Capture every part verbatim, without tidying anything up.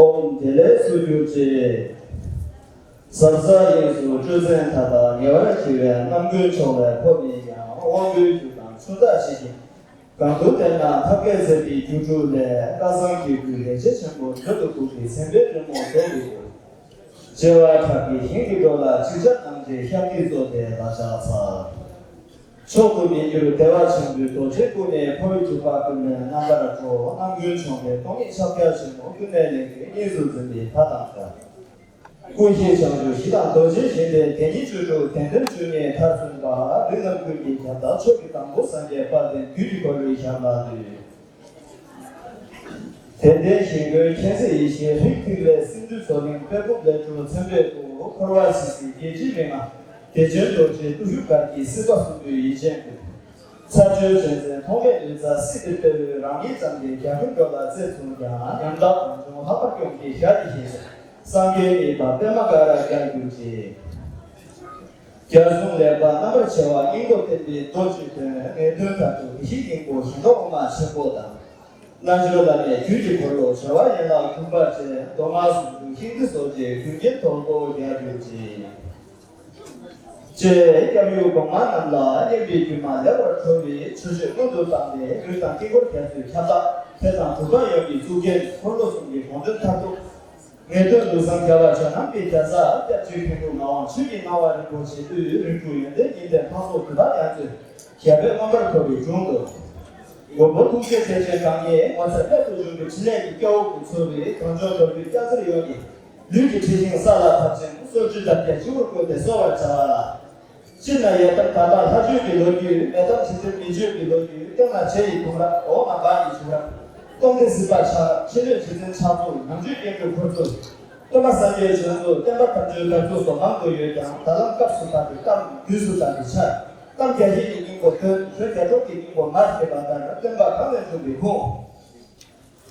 ཨོཾ། དེ་ལས་སུ་གྱུར་ཅིག། ཟབ་གསལ་དབྱིངས་སུ་སྤྲོས་བྲལ་མཐའ་དག་ཉེ་བར་ཞི་བའི་རྣམ་ཀུན་མཆོག་ལས་འཕོ་མེད་ཀྱང་དབང་པོའི་རྒྱུ་དང་ཆུ་ཟག་ཞི་ཞིང་། གང་དུ་བསྟེན་ན་ཐབས་མཁས་མཛད་པའི་རྒྱུ་དྲུག་ལས། བསྐལ་བཟང་གི་རྒྱུད་ལས་བྱེད་ཆེན་པོ་མདུན་དུ་བཀུག་སྟེ་སེམས་དཔའི་རི་མོ་རྫོགས་པའི་སྐུ། བྱེ་བ་ཕྲག་གི་ཞིང་གི་འགྲོ་ལ་ཅིག་ཅར་སྣང་མཛད་ཤཱཀྱའི་གཙོ་དེ་ལ་ཕྱག་འཚལ། མཆོག་ཏུ་མི་འགྱུར་བདེ་བ་ཆེན་པོའི་རྡོ་རྗེའི་སྐུ་ནི་འཕོ་བའི་རྒྱུ་འབའ་ཀུན་ལས་རྣམ་པར་གྲོལ། རྣམ་ཀུན་མཆོག་ལྡན་སྟོང་ཉིད་ཕྱག་རྒྱ་ཆེན་པོ་ཀུན་ནས་ལེགས་པའི་གཉིས་སུ་འཛིན་པའི་མཐའ་དང་བྲལ། ཀུན་གཞི་བྱང་ཆུབ་གཞི་དང་རྡོ་རྗེ་བཞི་ལྡན་དེ་ཉིད་བཅུ་དྲུག་དོན་དམ་བཅུ་གཉིས་མཐར་སོན་པ། རིགས་རྣམས་ཀུན་གྱི་ཁྱབ་བདག་མཆོག་གི་དང་པོ་སངས་རྒྱས་དཔལ་ལྡན་དུས་ཀྱི་འཁོར་ལོའི་ཞབས་ལ་འདུད། དད་ལྡན་ཞིང་ཀུན་མཁྱེན་བརྩེ་ཡེ་ཤེས་རིགས་ཐིག་ལེ་སིནྡྷུ་མཚོ་གླིང་པད་འབུམ་ལས་གྲུབ་མཚན་དཔེའི་སྐུ། འཁོར་བ་ཇི་སྲིད་བརྒྱད་ཁྲིའི་མན་ངག་བདེ་ཆེན་རྡོ་རྗེའི་བརྟུལ་ཞུགས་གར་གྱིས་སྲིད་པ་གསུམ་པོའི་ཡིད་ཅན་ཀུན། ཚར་གཅོད་བྱས་ཚེ་མཐོང་བའི་ལུས་རྩལ་སྲིད་པའི་དཔལ། རང་ཉིད་ཙམ་གྱིས་རྒྱ་ཀུན་འགྲོ་ལ་རྩེར་མཚོན་ཀྱང་། ཉམ་ཐག་གངས་ལྗོངས་ལྷག་པར་སྐྱོང་གི་ཞལ་གྱིས་བཞེས་ནས། སངས་རྒྱས་གཉིས་པ་པདྨ་ཀ་ར་རྒྱལ་གྱུར་ཅིག། རྒྱལ་གསུང་ལེགས་པར་རྣམ་པར་ཕྱེ་བ་སྙིང་པོ་བསྟན་པའི་མདོ་བཅུའི་དོན། ངེས་དོན་མཐར་ཐུག་བདེ་གཤེགས་སྙིང་པོ་ཞིང་ཁམས་དབུ་མ་ཆེན་པོ་དང་། རྣལ་འབྱོར་བླ་མེད་རྒྱུད་ཀྱི་འཁོར་ལོ་བྱེ་བ་ཡན་ལག་བདུན་པ་ཅན། མདོ་སྔགས་ཟུང་འཇུག་ཤིང་རྟའི་སྲོལ་འབྱེད་ཀུན་མཁྱེན་དོལ་པོ་རྒྱལ་གྱུར་ཅིག། ཅེས་སྐྱབས་ཡུལ་གོང་མ་རྣམས་ལ་སྙན་པའི་རྒྱུད་མ་ལེགས་པར་གྲོལ་བའི་མཆོད་བརྗོད་སྔོན་དུ་བཏང་སྟེ། རིགས་དང་དཀྱིལ་འཁོར་རྒྱ་མཚོའི་ཁྱབ་བདག་ཕེབས་དང་གྲུབ་པ་ཡོངས་ཀྱི་གཙུག་རྒྱན་འཁོར་ལོ་གསུམ་གྱི་དགོངས་དོན་མཐར་ཐུག། ངེས་དོན་ལུགས་བཟང་རྒྱལ་བ་ཇོ་ནང་པའི་རྒྱལ་ས་སྐྱབས་རྗེ་མཁན་པོ་ངག་དབང་ཆོས་ཀྱི་སྣང་བ་རིན་པོ་ཆེ་དབུས་རིགས་དྲུག་ཡོན་ཏན་གཉིས་ལྡན་འཕགས་ཚོགས་བོད་པ་རྒྱ་མཚོའི་ཞབས་པད་མངོན་པར་མཐོ་བའི་དྲུང་དུ། མགོན་པོ་ཐུགས་རྗེ་ཐེག་ཆེན་གང་ཉིད་ངོ་མཚར་རབ་ཏུ་བྱུང་བའི་ཕྲིན་ལས་ཀྱི་སྐྱེ་བོ་ཀུན་འཚོ་བའི་གངས་ལྗོངས་དོལ་པོའི་སྐྱ་སེར་ཡོངས་ཀྱི་ལུས་ཀྱི་འཁྲི་ཤིང་ས་ལ་ཕབ་ཅིང་གསོལ་ཇ་དམ་བཅའ་སྤྱི་བོར་བཀོད་དེ་གསོལ་བར་བྱ་བ་ལ། སྤྱིར་ན་ཡར་དམ་དར་དམ་ལྷ་བརྗོད་ཀྱི་ལོ་རྒྱུས། མེ་དམ་རྗེ་བཙུན་མི་བརྗོད་ཀྱི་ལོ་རྒྱུས། སྟེང་ན་བྱེ་ཡི་དུང་རབས། འོག་ན་འབར་གྱི་བྱུང་རབས། སྟོང་སྡེ་སྲིད་པ་ཕྱག་རབས། ཕྱི་སྣོད་རྗེ་བཙུན་ཕྱག་མཛུབ། ནམ་རྒྱུན་སྐྱེ་དགུའི་འཁོར་ཚོགས། སྟོན་པ་སངས་རྒྱས་བྱོན་ཚུལ། བསྟན་པ་དམ་ཆོས་དར་ཚུལ་སོགས་མང་དུ་ཡོད་ཀྱང་། ད་ལམ་སྐབས་སུ་བབས་པའི་གཏམ། དུས་སུ་བབས་པའི་ཆར། གཏམ་རྒྱ་བཤད་ཀྱི་སྙིང་པོ་དོན། ལྷོད་རྒྱ་སྒྲོགས་ཀྱི་སྙིང་པོ་མར་ཞེས་པ་ལྟར། སྟོན་པ་གང་ནས་བྱུང་བའི་ཁུངས།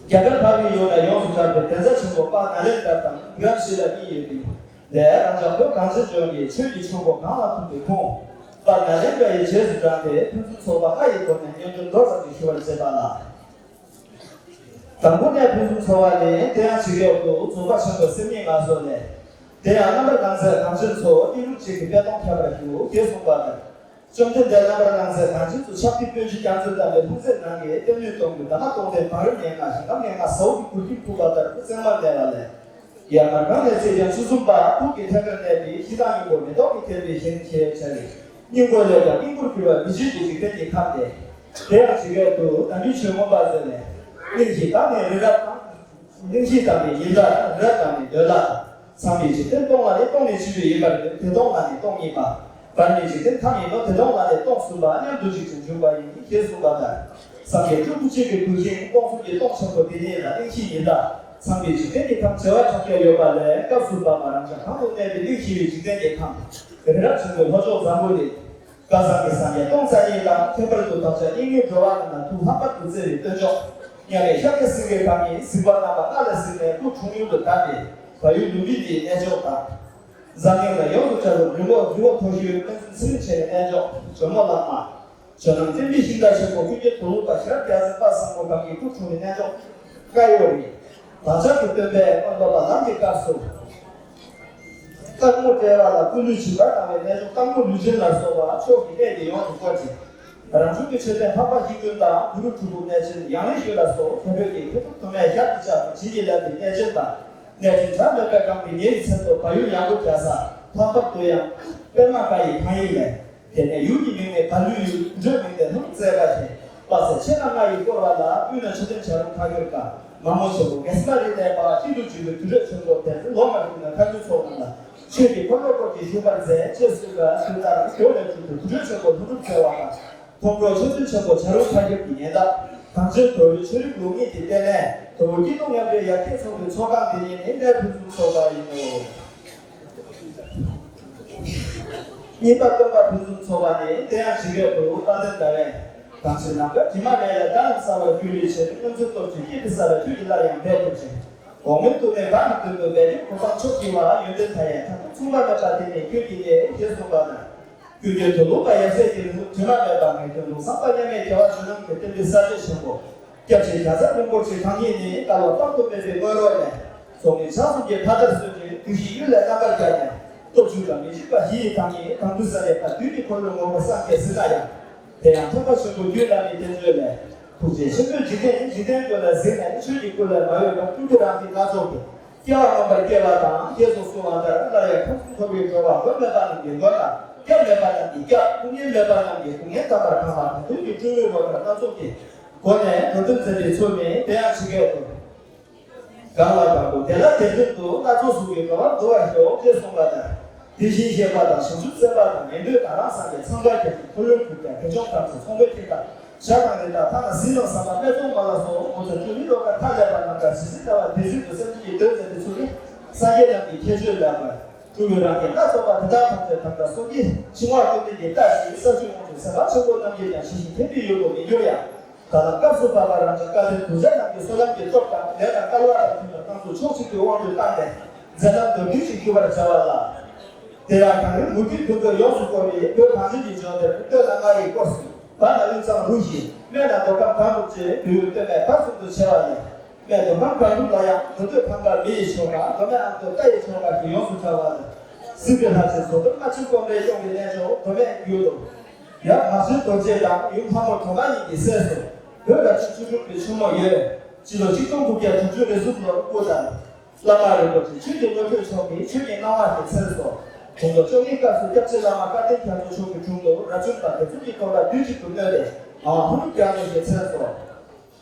རྒྱ་གར་འཕགས་པའི་ཡུལ་ན་ཡོངས་སུ་གྲགས་པའི་གདན་ས་ཆེན་པོ་དཔལ་ནཱ་ལེནྡྲ་དང་བི་ཀྲམ་ཤི་ལ་གཉིས་ཡོད་པའི་ལས། རང་ཅག་བོད་གངས་ཅན་ལྗོངས་ཀྱི་ཆོས་ཀྱི་ཆུ་འགོ་གངས་ལ་ཐུག་པའི་ཁུངས། དཔལ་ནཱ་ལེནྡྲ་ཡི་རྗེས་སུ་འབྲངས་ཏེ་ཕུན་སུམ་ཚོགས་པ་ལྔ་ཡི་སྒོ་ནས་སྙན་སྒྲོན་མདོ་ཙམ་ཞིག་ཞུ་བར་མཛད་པ་ལ། དང་པོ་ནས་ཕུན་སུམ་ཚོགས་པ་ནི། དེ་ཡང་ཇི་སྐད་དུ། རྫོགས་པ་ཆེན་པོ་སེམས་ཉིད་ངལ་གསོ་ལས། དེ་ཡང་རྣམ་པར་སྣང་མཛད་གངས་ཅན་མཚོ། ཏི་རུ་ཅིག་གི་པད་སྡོང་ཁྱབ་པར་བཞུགས། ཞེས་གསུངས་པ་ལྟར། བཅོམ་ལྡན་འདས་རྣམ་པར་སྣང་མཛད་གངས་ཅན་མཚོ། ཕྱག་མཐིལ་སྤོས་ཆུས་རྒྱ་མཚོའི་གཏམས་པའི་ལྷུང་བཟེད་ནང་གི་གཏེར་སྣོད་སྟོང་གི་འདབ་མ་སྟོང་ལྡན་བང་རིམ་ཉེར་ལྔ། ཞིང་ཁམས་ཉེར་ལྔ་ཟ་འོག་གི་གུར་ཁྱིམ་ཕུབ་པ་ལྟར་སྐུ་བཙན་མར་གནས་པ་ལས། ཡར་མར་གང་ནས་ཚེས་ཀྱང་བཅུ་གསུམ་པ། ཐུགས་ཀྱི་ཐད་ཀར་གནས་པའི་གཞི་བདག་སྙིང་པོ་མེ་ཏོག་གི་ཐེམ་པའི་ཞལ་ཞེས་བྱ་བའི་སྙིང་པོ་ལས་ཀྱང་སྙིང་པོར་གྱུར་པ་མི་བརྗེད་པའི་འཇིག་རྟེན་གྱི་ཁམས་ཏེ། དེ་ཡང་ཇི་སྐད་དུ། དམ་པའི་ཆོས་མངོན་པ་མཛོད་ནས། གླིང་བཞི་དག་ནས་རི་རབ་དང་། གླིང་བཞི་དག་ནས་ཡི་དྭགས་དང་། རི་རབ་དག་ནས་འདོད་ལྷ་དང་། ཚངས་པའི་འཇིག་རྟེན་སྟོང་ལ་ནི་སྟོང་ནི་བཞི་པོ་ཡིན་པར་འདོད། དེ་སྟོང་ལ་ནི་སྟོང་གཉིས་པ། བར་མའི་འཇིག་རྟེན་ཐ་མ་ཡིན་ནོ། དེ་སྟོང་ལ་ནི་སྟོང་གསུམ་པ་མཉམ་དུ་གཅིག་ཅིང་འཇུག་པ་ཡིན། ཞེས་གསུངས་པ་ལྟར། སངས་རྒྱས་སྤྲུལ་སྐུ་གཅིག་གི་གུས་ཤིང་སྟོང་གསུམ་གྱི་སྟོང་ཆེན་པོ་དེ་ཉིད་ལ་གླིང་བཞི་ཡི་དྭགས། ཚངས་པའི་འཇིག་རྟེན་གྱི་ཁམས། བྱེ་བ་ཕྲག་བརྒྱ་ཡོད་པ་ལས། སྐབས་སུ་བབ་པ་རང་ཅག་གང་དུ་གནས་པའི་གླིང་བཞི་པའི་འཇིག་རྟེན་གྱི་ཁམས། རི་རབ་ཆེན་པོའི་ལྷོ་ཕྱོགས་འཛམ་བུ་གླིང་། བསྐལ་བཟང་གི་སངས་རྒྱས་སྟོང་རྩ་གཉིས་དང་། ཁྱད་པར་དུ་བདག་ཅག་སྙིགས་མའི་འགྲོ་བ་རྣམས་ལ་ཐུགས་ལྷག་པར་དུ་བརྩེ་བའི་སྟོན་མཆོག་མཉམ་མེད་ཤཱཀྱ་སེང་གེ་གང་ཉིད་གཟིགས་པ་རྣམ་པ་ལྔ་ལ་གཟིགས་ནས་སྐུ་འཁྲུངས་ཡུལ་དུ་བདམས་ཏེ། བལ་ཡུལ་ལུམྦི་ནིའི་གནས་མཆོག་དང་། འཛམ་གླིང་ལ་ཡོངས་སུ་གྲགས་པའི་རི་བོ་རི་བོ་མཐོ་ཤོས་སྨན་ཚོན་ཚེ་རིང་མཆེད་ཀྱི་གནས་མཆོག་ཇོ་མོ་གླང་མ། ཇོ་ནང་བསྟན་པའི་ཤིང་རྟ་ཆེན་པོ་ཀུན་མཁྱེན་དོལ་པོ་པ་ཞེ་དྲག་རྒྱལ་སྲས་དཔལ་བཟང་པོ་གང་གི་སྐུ་འཁྲུངས་པའི་གནས་མཆོག་ཀ་ཡོ་རི། བདག་ཅག་གི་སྟོན་པས་མངོན་པ་པ་ལམ་གྱི་སྐབས་སུ། སྟག་མོ་དཔྲལ་བ་ལ་སྐུ་ལུས་སྦྱིན་པར་གནང་བའི་གནས་མཆོག་སྟག་མོ་ལུས་སྦྱིན་ལ་སོགས་པ་ཕྱོགས་ཀྱི་གནས་དེ་ཡོངས་སུ་བསྐོར་ཅིང་། རང་བྱུང་གི་མཆོད་རྟེན་འཕགས་པ་ཡིད་ཀུན་དང་གུ་རུ་སྤྲུལ་སྐུ་གནས་ཆེན་ཡང་ལེ་ཤོད་ལ་སོགས་བོད་ཀྱི་མཁས་གྲུབ་དུ་མས་ཞབས་ཀྱིས་བཅགས་པའི་བྱིན་གྱིས་བརླབས་པའི་གནས་ཆེན་དང་། གནས་ཆེན་གྲངས་མེད་པས་བཀང་བའི་ཉེ་བའི་མཚན་ཐོབ་བལ་ཡུལ་ཡང་སྒོ་རྒྱ་ས་ལྷག་པར་དུ་ཡང་པདྨ་བཀའ་ཡི་ཐང་ཡིག་ལས། དེ་ནས་ཡུལ་གྱི་མིང་ནི་བལ་ལུས་ཡུལ། འབྲུ་མིང་ནི་ལྷུན་རྩེ་བ་ཞེས། དཔག་ཚད་ཕྱེད་དང་ལྔ་ཡིས་བསྐོར་བ་ལ། དབུས་ན་མཆོད་རྟེན་བྱ་རུང་ཁ་ཁྱོར་དཀར། མ་མོ་ཆེན་པོ་གེ་སི་ལ་རི་གནས་པ། གཅིག་ཏུ་འཇུག་པའི་དུར་ཁྲོད་ཆེན་པོ་དེར། ལོ་ལྔ་བསྟུད་ནས་མཁའ་འགྲོའི་ཚོགས་རྣམས་ལ། ཆོས་ཀྱི་འཁོར་ལོ་བསྐོར་ཞིང་བཞུགས་པར་མཛད། ཅེས་གསུངས་པ་དེ་ལྟར་རྒྱལ་བ་ལས་གྲུབ་པའི་དུར་ཁྲོད་ཆེན་པོ་ལྷུན་གྲུབ་རྩེ་བ་དང་། མཐོང་གྲོལ་མཆོད་རྟེན་ཆེན་པོ་བྱ་རུང་ཁ་ཁྱོར་གྱི་ཉེ་འདབས། གངས་ཅན་དོལ་པོའི་ཆོས་རིག་ལུགས་གཉིས་ཀྱི་ལྟེ་གནས། དོལ་པོ་སྐྱིད་སྡུག་མཉམ་འབྲེལ་ཡར་རྒྱས་ཚོགས་པའི་ཚོགས་ཁང་འདི་ཉིད་ནི་གནས་ཕུན་སུམ་ཚོགས་པ་ཡིན་ནོ། གཉིས་པ་སྟོན་པ་ཕུན་སུམ་ཚོགས་པ་ནི། དེ་ཡང་ཇི་སྐད་དུ། དཔལ་ལྡན་ཟླ་བས་གངས་ཅན་ནམ་མཁའ་དྲི་མ་མེད་ལས། ཟླ་རྣམས་གསལ་བར་གྱུར་པའི་ཕྱིར། སྔོན་ཚེ་སྟོབས་ཀྱིས་སྐྱེད་པའི་ས་ལ་ཁྱོད་ཀྱི་སླར་ཡང་འབད་ཐུབ་ཅིང་། འོག་མིན་སྟོད་སྨད་བར་གྱི་སྟོན་པའི་སྦས་དེབ་གོ་འཕང་མཆོག་ཐོབ་པ། ཡོན་ཏན་མཐའ་ཡས་མཐར་ཐུག་མཚུངས་པ་མེད་པ་དེ་ནི་ཁྱོད་ཀྱི་གནས། ཞེས་གསུངས་པ་ལྟར། ཀུན་མཁྱེན་དོལ་པོ་པ་ཡབ་སྲས་ཀྱི་རིང་ལུགས་དྲི་མ་མེད་པ། ངེས་དོན་ལུགས་བཟང་པ་མཉམ་མེད་རྒྱལ་བ་ཇོ་ནང་གི་བསྟན་པའི་གསལ་བྱེད་ཆེན་པོ་སྐྱབས་རྗེ་རྒྱ་ཚ་རིན་པོ་ཆེ་གང་ཉིད་ནི་བསྐལ་པ་དཔག་ཏུ་མེད་པའི་སྔོན་རོལ་ནས། སོགས་ནི་ཕྱག་གསུམ་གྱི་ཕ་མཐར་སོན་ཅིང་། བདུད་བཞིའི་གཡུལ་ལས་རྣམ་པར་རྒྱལ་ནས། སྟོབས་བཅུ་དང་མི་འཇིགས་པ་བཞི་ཡི་བདག་ཉིད་དང་དུ་ས་ལས་པ། བདུད་ཀྱི་འཁོར་ལོའི་ངོ་བོར་སངས་རྒྱས་ཟིན་ན་ཡང་། དེ་ཡང་ཐོབ་པ་ཆེན་པོ་རྒྱུད་བླ་མའི་བསྟན་བཅོས་ལས། ཐུགས་རྗེ་ཆེན་པོས་འཇིག་རྟེན་འཇིག་རྟེན་མགོན་ལ་གཟིགས་ནས། ཆོས་ཀྱི་སྐུ་ལས་མ་གཡོས་པར། སྤྲུལ་སྐུ་རང་གི་སྣ་ཚོགས་ཀྱིས། སྐྱེ་བ་མངོན་པར་བསྐྱེད་པ་དང་། ཞེས་སོགས་གསུངས་པ་ལྟར། སླར་ཡང་ཁམས་གསུམ་འཁོར་བའི་འགྲོ་བ་མགོན་མེད་པ་རྣམས་ཀྱི་མགོན་དང་། སྐྱབས་མེད་པ་རྣམས་ཀྱི་སྐྱབས། སྐུ་ངལ་མེད་པ་རྣམས་ཀྱི་སྐུ། ངལ་དམ་པར་གང་བ་དང་། དུས་ཀྱི་སྤྲུལ་པའི་ངོ་མཚར་སྣ་ཚོགས་ཀྱི་སྒོ་ནས་འགྲོ་དོན་མཛད་པའི་ཚུལ་ནི། དེ་ཡང་ཇི་སྐད་དུ། གང་ལ་གང་དུ་དེ་ལ་དེ་བཞིན་དུ། སྣ་ཚོགས་གཟུགས་ཀྱི་འགྲོ་བ་འདུ་བར་ཤོག། ཅེས་གསུངས་པ་ལྟར། དེ་བཞིན་གཤེགས་པ་དང་བྱང་ཆུབ་སེམས་དཔའ་དང་། ཉན་ཐོས་དང་རང་སངས་རྒྱས། ཚངས་པ་བརྒྱ་བྱིན། འཁོར་ལོས་སྒྱུར་བ་དགེ་སྦྱོང་དམ་ཅན། ཚོགས་མགོན་ཁྱེད་དང་། ཞག་དང་རི་དྭགས་ཐ་ན་གཟིག་རྣམས་ཟམ་པ་སྨད་འཚོང་མ་ལ་སོགས་ངོ་མཚར་བཅུ་གཉིས་ལོ་ཀ་མཐའ་ཀླས་པ་རྣམས་དང་། ཇི་སྲིད་ལྟ་བ་དེ་སྲིད་དུ་སེམས་ཅན་གྱི་དོན་མཛད་པའི་ཚུལ་ནི། སངས་རྒྱས་རྣམས་ཀྱི་ཁྱད་ཆོས་ལེགས་པར་སྤྲུལ་པའི་རང་བཞིན་སྣ་ཚོགས་པ་དེ་དག་ཐམས་ཅད་དམ་དང་སོ་སྐྱེའི་འཆིང་བ་ཀུན་ལྡན་གྱི་བཀྲ་ཤིས་ས་བཅུའི་དབང་ཕྱུག་སེམས་དཔའ་ཆེན་པོ་རྣམས་ཀྱིས་ཀྱང་ཇི་བཞིན་མཁྱེན་པའི་ཡུལ་དུ་མི་འགྱུར་ཡང་། ད་ལྟ་སྐབས་སུ་བབ་པ་རང་གི་བཀའ་དྲིན་གདུལ་བྱ་རྣམས་ཀྱི་གསོད་ལམ་གྱི་སྟོབས་དང་ལས་དང་སྐལ་བ་དང་མཐུན་པར་བཏང་ཚུལ་ཕྱོགས་གཅིག་ཏུ་དབང་དུ་བཏང་ནས་མཛད་རྣམ་མདོར་བསྡུས་ཤིག་ཞུ་བར་བྱ་བ་ལ། དེ་ཡང་གངས་རི་མུ་ཏིག་དུམ་བུས་ཡོངས་སུ་བསྐོར་བའི་བོད་གངས་ཅན་གྱི་ལྗོངས་འདིར། སྟོད་ལ་མངའ་རིས་སྐོར་ཟིན། བར་ན་དབུས་གཙང་རུ་བཞི། སྨད་ན་མདོ་ཁམས་སྒང་དྲུག་ཅེས་བོད་ཡུལ་སྟོད་སྨད་བར་གསུམ་དུ་ཕྱེ་བ་ལས། སྨད་མདོ་ཁམས་སྒང་དྲུག་ལ་ཡང་། མདོ་སྟོད་ཁམས་དཀར་མི་ཡི་ཆོལ་ཁ། མདོ་སྨད་ཨ་མདོ་རྟ་ཡི་ཆོལ་ཁ་ཞེས་ཡོངས་སུ་གྲགས་པ་ལས། སྲིད་པའི་ལྷ་ཆེན་བཟོ་ལྡན་རྨ་ཆེན་ཀོང་པོའི་གཡོན་གྱི་གནས་མཆོག་མདོ་སྨད་རྒྱུད་དུ། ཡབ་མ་སྲིན་རྡོ་རྗེ་དང་ཡུམ་ལྷ་མོ་གྲོ་མ་གཉིས་ཀྱི་སྲས་སུ། བོད་རྭ་ཅོ་ཆོས་དྲུག་གི་ཆུ་མོ་ཡོས། སྤྱི་ལོ་ཆིག་སྟོང་དགུ་བརྒྱ་དྲུག་ཅུ་རེ་གསུམ་ལོར་སྐུ་དར། བླ་མ་རིན་པོ་ཆེ་ཆོས་ཀྱི་བློ་གྲོས་མཆོག་གིས་ཆོས་ཀྱི་སྣང་བ་ཞེས་མཚན་གསོལ། དགུང་ལོ་བཅོ་ལྔའི་སྐབས་སུ་སྐྱབས་རྗེ་བླ་མ་བཀའ་བསྟན་རྒྱ་མཚོ་མཆོག་གི་དྲུང་དུ་རབ་བྱུང་དང་དགེ་ཚུལ་གྱི་སྟོན་པ་བདུན་གཅིག་ཏུ་བསྣོལ་ཏེ། ངག་དབང་ཕུར་བུ་རྒྱ་མཚོ་ཞེས་མཚན་གསོལ།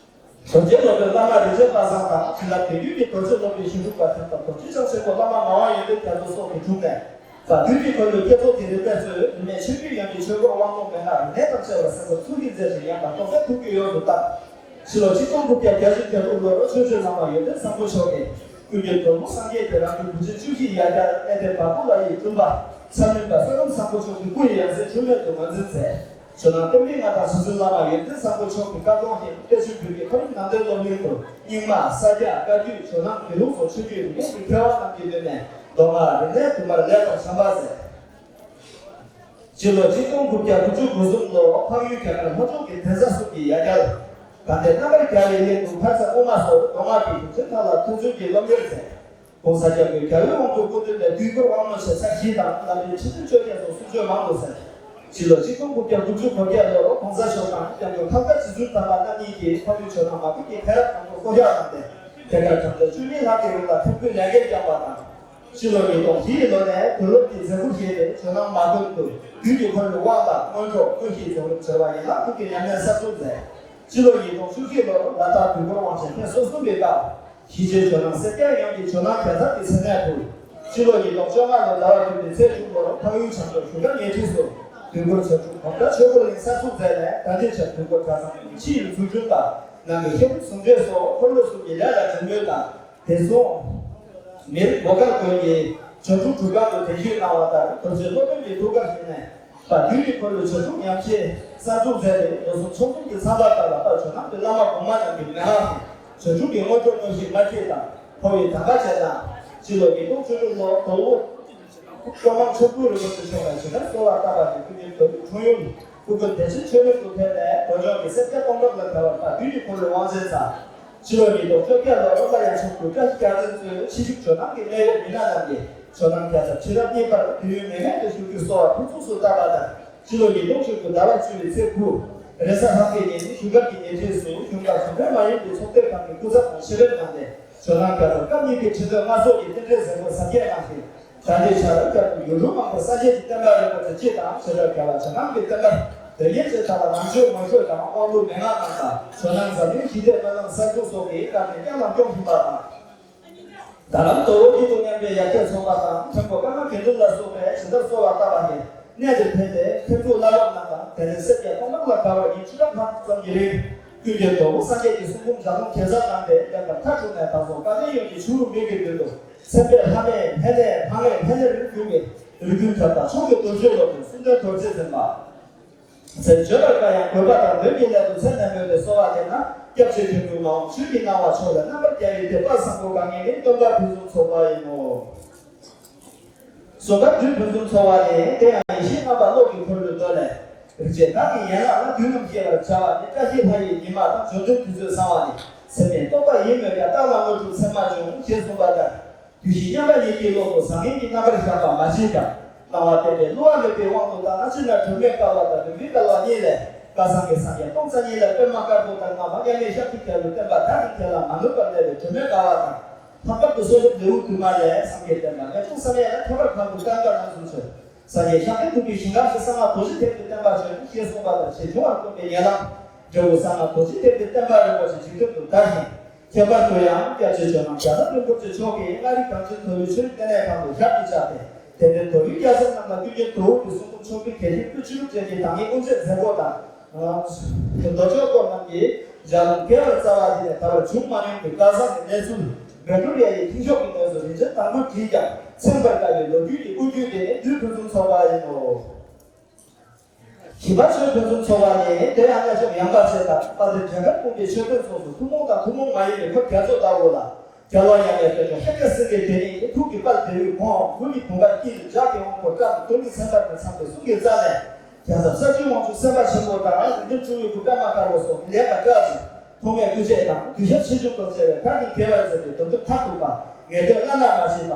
རྡོ་རྗེ་སློབ་དཔོན་བླ་མ་རིན་ཆེན་པ་སངས་དང་། བྱིན་རླབས་དུས་རྒྱུན་གྱི་རྡོ་རྗེ་སློབ་དཔོན་ཞིང་སྒྲུབ་པ་ཐེམ་དང་། རྡོ་རྗེ་འཆང་ཆེན་པོ་བླ་མ་ངག་དབང་ཡོན་ཏན་རྒྱ་མཚོ་སོགས་ཀྱི་དྲུང་ནས། བདུད་ཀྱི་འཁོར་ལོའི་བསྐྱེད་རྫོགས་ཀྱི་རིམ་པས་གཙོས། རིས་མེད་ཆོས་བརྒྱུད་ཡོངས་ཀྱི་ཆོས་སྐོར་དབང་ལུང་མན་ངག་རིག་གནས་དང་བཅས་པ་གསན་པར་ཐུགས་ཀྱིས་མཛད་ཅིང་། ཡང་དག་རྟོགས་པའི་ཐུགས་རྒྱུད་ཡོངས་སུ་བརྟགས། ཕྱི་ལོ་ཆིག་སྟོང་དགུ་བརྒྱ་བརྒྱད་ཅུ་གྱ་དྲུག་ལོར་ཆོས་སྤྱོད་བླ་མ་ཡོན་ཏན་བཟང་པོ་མཆོག་གིས་ཀུན་མཁྱེན་དོལ་པོ་སངས་རྒྱས་ཀྱིས་རང་གི་བུ་ཆེན་བཅུ་བཞི་ཡ་གྱལ་གནས་བརྟན་བ་སྤུ་ལ་ཡི་བཙུན་པ་ཚ་མིན་པ་བསོད་ནམས་བཟང་པོ་མཆོག་གི་སྐུ་ཡི་ཡང་སྲིད་འཁྲུལ་མེད་དུ་ངོས་འཛིན་མཛད། ཇོ་ནང་བསྟན་པའི་མངའ་བདག་ཞི་འཚོའི་བླ་མ་ཡོན་ཏན་བཟང་པོ་མཆོག་གི་བཀའ་དགོངས་བཞིན་གཏེར་ཆོས་བོད་ཀྱི་ཁ་རིག་ནང་བསྟན་སློབ་གླིང་དུ་རྙིང་མ། ས་སྐྱ། བཀའ་བརྒྱུད། ཇོ་ནང་། བོད་ལུགས་སོགས་ཆོས་བརྒྱུད་རིག་གནས་ཀྱི་མཁས་དབང་རྣམས་ཀྱི་མདུན་ནས་མདོ་སྔགས་རིག་གནས་དུ་མར་ལེགས་པར་སྦྱངས་པ་མཛད། སྤྱི་ལོ་ཆིག་སྟོང་དགུ་བརྒྱ་དགུ་བཅུ་གོ་གསུམ་ལོ། འཕགས་ཡུལ་རྒྱ་གར་ལྷོ་ཕྱོགས་ཀྱི་གདན་ས་གསུམ་གྱི་ཡ་གྱལ་དགའ་ལྡན་རྣམ་པར་རྒྱལ་བའི་གླིང་དུ་ཕར་ཚད་དབུ་མ་སོགས་མདོ་སྔགས་ཀྱི་གཞུང་ཆེན་ཁག་ལ་ཐོས་བརྩོན་གྱིས་སློབ་གཉེར་མཛད། ༸གོང་ས་༸སྐྱབས་མགོན་རྒྱལ་བའི་དབང་པོའི་སྐུ་མདུན་ནས་དུས་འཁོར་དབང་ལུང་ཆེ་ཚར་བཞི་དང་། བླ་མའི་ཁྲིད་རྩོད་བཅོ་བརྒྱད་སོགས་གསུང་ཆོས་མང་དུ་གསན། སྤྱི་ལོ་ཆིག་སྟོང་དགུ་བརྒྱ་དགུ་བཅུ་གོ་བརྒྱད་ལོར་༸གོང་ས་མཆོག་དང་༸སྐྱབས་མགོན་ཁམས་དཀར་རྗེ་བཙུན་དམ་པ་རྣམ་གཉིས་ཀྱིས་འཕགས་ཡུལ་ཇོ་ནང་མ་དགོན་གྱི་ཕན་རབ་དང་པོར་བསྐོ་བཞག་གནང་སྟེ། ཐེངས་འགར་གྲངས་ཐེངས་བཅུ་གཉིས་ལྷག་གི་རིང་ལ་ཐུགས་ཁུར་ལས་འགན་བསྐྱངས་པ་དང་། སྤྱི་ལོ་ཉིས་སྟོང་བཞི་ཡི་ལོ་ནས་དོན་སློབ་ཀྱི་མཛད་ཁུར་བཞེས་ཏེ་ཇོ་ནང་མ་དགོན་དུ་དུས་ཀྱི་འཁོར་ལོའི་དབང་དང་སྔོན་འགྲོ། དངོས་གཞིའི་རྫོགས་རིམ་སྦྱོར་བ་ཡན་ལག་དྲུག་གི་ཉམས་ལེན་གསར་འཛུགས་མཛད། སྤྱི་ལོ་ཉིས་སྟོང་བཅུ་གཅིག་ལོར་ལ་དྭགས་དུས་འཁོར་དབང་ཆེན་ཐེངས་སོ་གསུམ་པའི་སྐབས། གཞིས་བྱེས་ཇོ་ནང་སེར་སྐྱ་ཡོངས་ཀྱི་ཇོ་ནང་གདན་ས་དེའི་མཚན་གནས་ཕུལ། སྤྱི་ལོ་ཉིས་སྟོང་བཅོ་ལྔ་ལོའི་ཟླ་བ་བདུན་པའི་ཚེས་དྲུག་ལོར་འཕགས་ཡུལ་བྱང་ཕྱོགས་བཞུགས་སྒར་ཉེ་འཁྲིས་སུ་དུས་འཁོར་བྱང་ཆུབ་གོང་ས་ཆོས་འཁོར་གླིང་གསར་འཛུགས་མཛད་ནས། ད་ལྟའི་ཆར་དུས་འཁོར་གྲྭ་ཚང་གི་ཕྱི་ཡི་འཛུགས་སྐྲུན་དང་། ནང་གི་ཤེས་ལྡན་ཟུང་འབྲེལ་སོགས་འཁོར་ལོ་གསུམ་གྱི་ལས་ལ་གྲོས་མོལ་དང་། དེ་མཚུངས། མི་རིགས་བོད་སྒར་དགོན་གྱི་ཇོ་ཕྲུག་སྒྲུབ་ཁང་དུ་གདན་ཞུས་གནང་བ་ལྟར། རྡོ་རྗེ་སློབ་དཔོན་གྱི་ཐུགས་ཀར་བཞེས་ནས། པ་བདུན་གྱི་འཁོར་ལོའི་ཇོ་ཕྲུག་ཉམས་བཞེས་གསར་འཛུགས་མཛད་དེ། ལོ་གསུམ་ཕྱོགས་གསུམ་གྱི་མཚམས་པ་ལྟར་ལ་པ་ཇོ་ནང་གི་བླ་མ་གོང་མ་རྣམས་ཀྱི་མན་ངག་གིས་ཇོ་ཕྲུག་གི་སྔོན་འགྲོ་དངོས་གཞི་མ་སྐྱེས་དང་འཕོ་བའི་གདམས་པ་བྱས་གནང་། སྤྱི་ལོ་ཉིས་སྟོང་བཅུ་དྲུག་ལོར་དོལ་པོ་ཀློང་མང་ཆོས་སྐུ་རིན་པོ་ཆེ་མཆོག་ལ་ཇི་ལྟར་གསོལ་བ་བཏབ་པ་བཞིན། ཀུན་མཁྱེན་དོལ་པོའི་འཁྲུངས་ཡུལ་སྐུ་རྒྱུད་བདེ་ཆེན་ཆོས་གླིང་དུ་ཕེབས་ནས། བོད་ལྗོངས་ཀྱི་སེར་སྐྱ་སྟོང་ཕྲག་ལ་བརྒལ་བར་པ་བདུན་གྱི་འཁོར་ལོའི་དབང་ཆེན་ཚང་། ཕྱི་ལོ་ཉིས་སྟོང་བཅོ་བརྒྱད་ལོར་བླ་ཡང་ཆོས་སྐུ་བཀྲ་ཤིས་རྒྱ་མཚོས་གཙོས་ཕྱི་བཞུགས་ཇོ་ནང་གི་གནད་ཡོད་མི་སྣ་རྣམས་ཀྱིས་ཇོ་ནང་རྒྱལ་ཚབ་ཁྲི་རབས་གཉིས་པར་དུས་ཡུན་ངེས་མེད་དུ་བཞུགས་རྒྱུའི་གསོལ་བ་ཕུར་ཚུགས་སུ་བཏབ་པ་དང་། ཕྱི་ལོ་ཉིས་སྟོང་བཅུ་དགུ་ཟླ་བ་བཅུ་པའི་ཚེས་དགུ། རེས་གཟའ་ལྷག་པའི་ཉིན་བཞུགས་སྒར་གྱི་ཉེ་འཁྲིས་སུ་གཞུང་དང་གཞུང་འབྲེལ་མ་ཡིན་པའི་ཚོགས་སྡེ་ཁག་གི་སྐུ་ཚབ་དང་ཤེས་རབ་གནང་སྟེ། ཇོ་ནང་རྒྱལ་ཚབ་སྐབས་གཉིས་པའི་ཁྲི་སྟོན་མངའ་གསོལ་གྱི་རྟེན་འབྲེལ་གཟིགས་སྐོར་གཟབ་རྒྱས་གནང་ཞིང་། ད་ལྟའི་ཆར་སྐྱབས་མགོན་ཡུལ་གྲུ་མང་པོར་སངས་རྒྱས་ཀྱི་བསྟན་པ་རིན་པོ་ཆེ་སྤྱི་དང་བྱེ་བྲག་རྒྱལ་བ་ཇོ་ནང་གི་བསྟན་པ་དོན་གཉེར་བཅས་དག་ལ་ནང་ཆོས་ངོ་སྤྲོད་དང་དབང་ལུང་མན་ངག་གནང་དང་། ཇོ་ནང་འཛམ་གླིང་ཞི་བདེའི་སྨོན་ལམ་གསར་འཛུགས་སོགས་ཀྱི་བཀའ་དྲིན་བསྐྱངས་དང་སྐྱོང་བཞིན་པ་དང་། ད་ལམ་དོལ་པོ་གཉིས་དང་མཉམ་པའི་ཡར་རྒྱས་ཚོགས་པ་དང་། ཐེམ་སྐོ་ཀརྨ་དགེ་འདུན་ལ་སོགས་པས་ཇི་ལྟར་གསོལ་བ་བཏབ་པ་ནས་གནས་འདིར་ཕེབས་ཏེ་ཐེམ་ཕྲུག་བླ་སློབ་རྣམས་དང་། དེ་ནས་སེར་སྐྱ་སྟོང་ཕྲག་ལ་བརྒལ་བ་ཉིན་བཅུ་ཕྲག་ལྷག་ཙམ་གྱི་རིང་། ཀུན་མཁྱེན་དོལ་པོ་སངས་རྒྱས་ཀྱི་གསུང་འབུམ་ལྗགས་ལུང་གེ་སར་གནང་སྟེ། ལེགས་པར་མཐར་གྲུབ་ནས་བདག་སོགས་བཀའ་དྲིན་ཡོངས་ཀྱི་ཕྱི་རུ་མིག་གི་མདུན་དུ། མཚན་དཔེ་ལྷ་མེད་ལྷ་ལས་ལྷ་མེད་ལྷ་ལས་རིང་གྱུར་པའི་རིགས་ཀུན་ཁྱབ་བདག་མཆོག་གི་རྡོ་རྗེ་སློབ་དཔོན་གསུང་སྟོན་རྡོ་རྗེ་འཛིན་པ། མཚན་བརྗོད་པར་དཀའ་ཡང་དགོས་པ་དང་དོན་གྱི་སླད་དུ་མཚན་ནས་སྨོས་ཏེ་གསོལ་བ་འདེབས་ན། སྐྱབས་རྗེ་དོན་གྲུབ་མ་འོངས་ཆོས་ཀྱི་སྣང་བ་མཆོག་ལས་རྣམ་པར་རྒྱལ་བའི་དེ་དཔལ་བཟང་པོ་དགའ་ངེས་ནི་སྟོན་པ་ཕུན་སུམ་ཚོགས་པ་ཡིན་ནོ། གསུམ་པ་བདུད་ཕུན་སུམ་ཚོགས་པ་ནི། དེ་ཡང་ཡེ་ཤེས་ལྔ་པ་གློག་གི་འཁོར་ལོའི་མདོ་ལས། རིག་བྱེད་བདག་གི་ཡན་ལག་ལ། དུས་རྣམས་བསྐྱེད་པར་བྱ་བ་ནི། བཀྲ་ཤིས་ལྷ་ཡི་ཉི་མ་དང་། འབྱོར་ལྡན་དུས་ཚོད་བཟང་བ་ནི། སེམས་ནི་རྟོག་པ་ཡིན་མོད་ཀྱང་། རྟག་ལ་དངོས་གྲུབ་མཚན་མ་འབྱུང་ཞེས་གསུངས་པ་ལྟར། དུས་བཞི་མཉམ་པ་ཉིད་ཀྱི་ཀློང་དུ་བཟང་ངན་གྱི་རྣམ་པར་བཞག་པ་མ་བྱེད་ཀྱང་། སྣང་བ་བརྟན་པས་བསླུ་བ་མེད་པའི་དབང་དུ་བཏང་ན། ཅི་འདྲ་གྲུབ་མེད་དཀའ་བ་དང་། མུན་པའི་དཀའ་བ་གཉིས་ལས། བཀའ་གསང་གི་སངས་རྒྱས་སྟོང་རྩ་གཉིས་ལ། པདྨ་དཀར་པོ་དང་། བླ་མ་མཉམ་མེད་ཤཱཀྱའི་རྒྱལ་པོས་བསྟན་པ་མཐའ་དང་མཐུན་ལ་མ་ནོར་བར་གནས་པའི་གྲུབ་མེད་དཀའ་བ་དང་། ལྷག་པར་དུ་གསོལ་འདེབས་ལེའུ་བདུན་མ་ལས། སངས་རྒྱས་བསྟན་པ་ངན་སོང་གསུམ་ཡན་ལ། ཁྱད་པར་གང་དུ་བསྟན་པ་རྣམས་སུ་མཆོད། སངས་རྒྱས་ཤཱཀྱ་ཐུབ་པའི་ཞིང་ཁམས་སུ། གསང་སྔགས་རྡོ་རྗེ་ཐེག་པའི་བསྟན་པ་བྱོན། ཞེས་གསུངས་པ་ལྟར། ཞེས་འབྱུང་བར་དཀོན་པའི་ཉེ་ལམ་འབྲས་བུ་གསང་སྔགས་རྡོ་རྗེ་ཐེག་པའི་བསྟན་པ་རིན་པོ་ཆེ་འཇིག་རྟེན་དུ་དར་ཞིང་། ཁྱད་པར་དུ་ཡང་སྐྱབས་རྗེ་ཇོ་ནང་རྒྱལ་ཚབ་རིན་པོ་ཆེ་མཆོག་གིས་མངའ་རིས་གངས་ཅན་དོལ་པོའི་ཆོས་རིག་ལྟེ་གནས་ཁང་དུ་ཞབས་ཀྱིས་བཅགས་ཏེ། དད་ལྡན་དོལ་པོའི་སྐྱ་སེར་རྣམས་ལ་ཀུན་མཁྱེན་དོལ་པོ་པའི་གསུང་འབུམ་ཆོས་འཕེལ་གྱལ་ཆེན་པོད་བཅུ་དྲུག་ཅན་གྱི་བདག་ཉིད་དབུ་འབྱེད་མཛད་སྒོ་དང་། མདོ་ཆོག་སྐོར་རྣམས་ཀྱི་ལྗགས་ལུང་རྒྱས་པར་སྩལ་བ་འདི་ནས། ད་བར་བྱུང་མ་མྱོང་གི་བཀའ་གསང་གི་གནས་ཚུལ། སྒ་འགྲུལ་ཡ་ཡི་མཐིང་ཤོག་གི་ངོས་སུ་རིན་ཆེན་དང་པོར་བྲིས་ཀྱང་། མཚོན་པར་དཀའ་བའི་ལོ་རྒྱུས་ཀྱི་དབུ་རྒྱུད་དེ་ནི་བདུད་ཕུན་སུམ་ཚོགས་པ་ཡིན་ནོ། བཞི་པ་ཆོས་ཕུན་སུམ་ཚོགས་པ་ནི། དེ་ཡང་རྣལ་འབྱོར་ཡངས་པ་ཆེ་དང་། དཔལ་ལྡན་འབྲས་དཀར་སྤུངས་པའི་མཆོད་རྟེན་སོགས་སུ་ཐུན་མོང་དང་ཐུན་མོང་མ་ཡིན་པའི་འཁོར་རྒྱ་མཚོ་ལྟ་བུ་ལ། རྒྱལ་བ་ཡབ་ཡུམ་དཔལ་མཆོག་ཤཱཀྱ་སེང་གེ་དེ་ཉིད་ཀྱི་ཐུགས་ཀྱི་དཔལ་བེའུའི་གོང་། མགུལ་ནི་དུང་དཀར་དཀྱིལ། ལྗགས་ཀྱི་དབང་པོ་བཀྲམ། གདོང་ནི་མཚན་དཔལ་གྱིས་མཚན་པའི་གསུང་གི་རྩ་ནས། རྒྱལ་ཚབ་ས་བཅུའི་དབང་ཕྱུག་སེམས་དཔའ་ཆེན་པོ་དང་། རིགས་ལྡན་སྤྲུལ་སྐུ་པདྨ་དཀར་པོ་སོགས་ཀྱིས་ལེགས་པར་བཀྲ་ཞིང་། ཐོགས་མེད་སྐུ་རྗེས་དང་གདུལ་བྱ་ཆེ་ཆུང་དང་བཅས་པས་བདག་གིས་དགེ་བར་མཛད་པའི་དོན་དུ་མཐར་ཐུག་པ། ངེས་དོན་བླ་ན་མ་མཆིས་པ།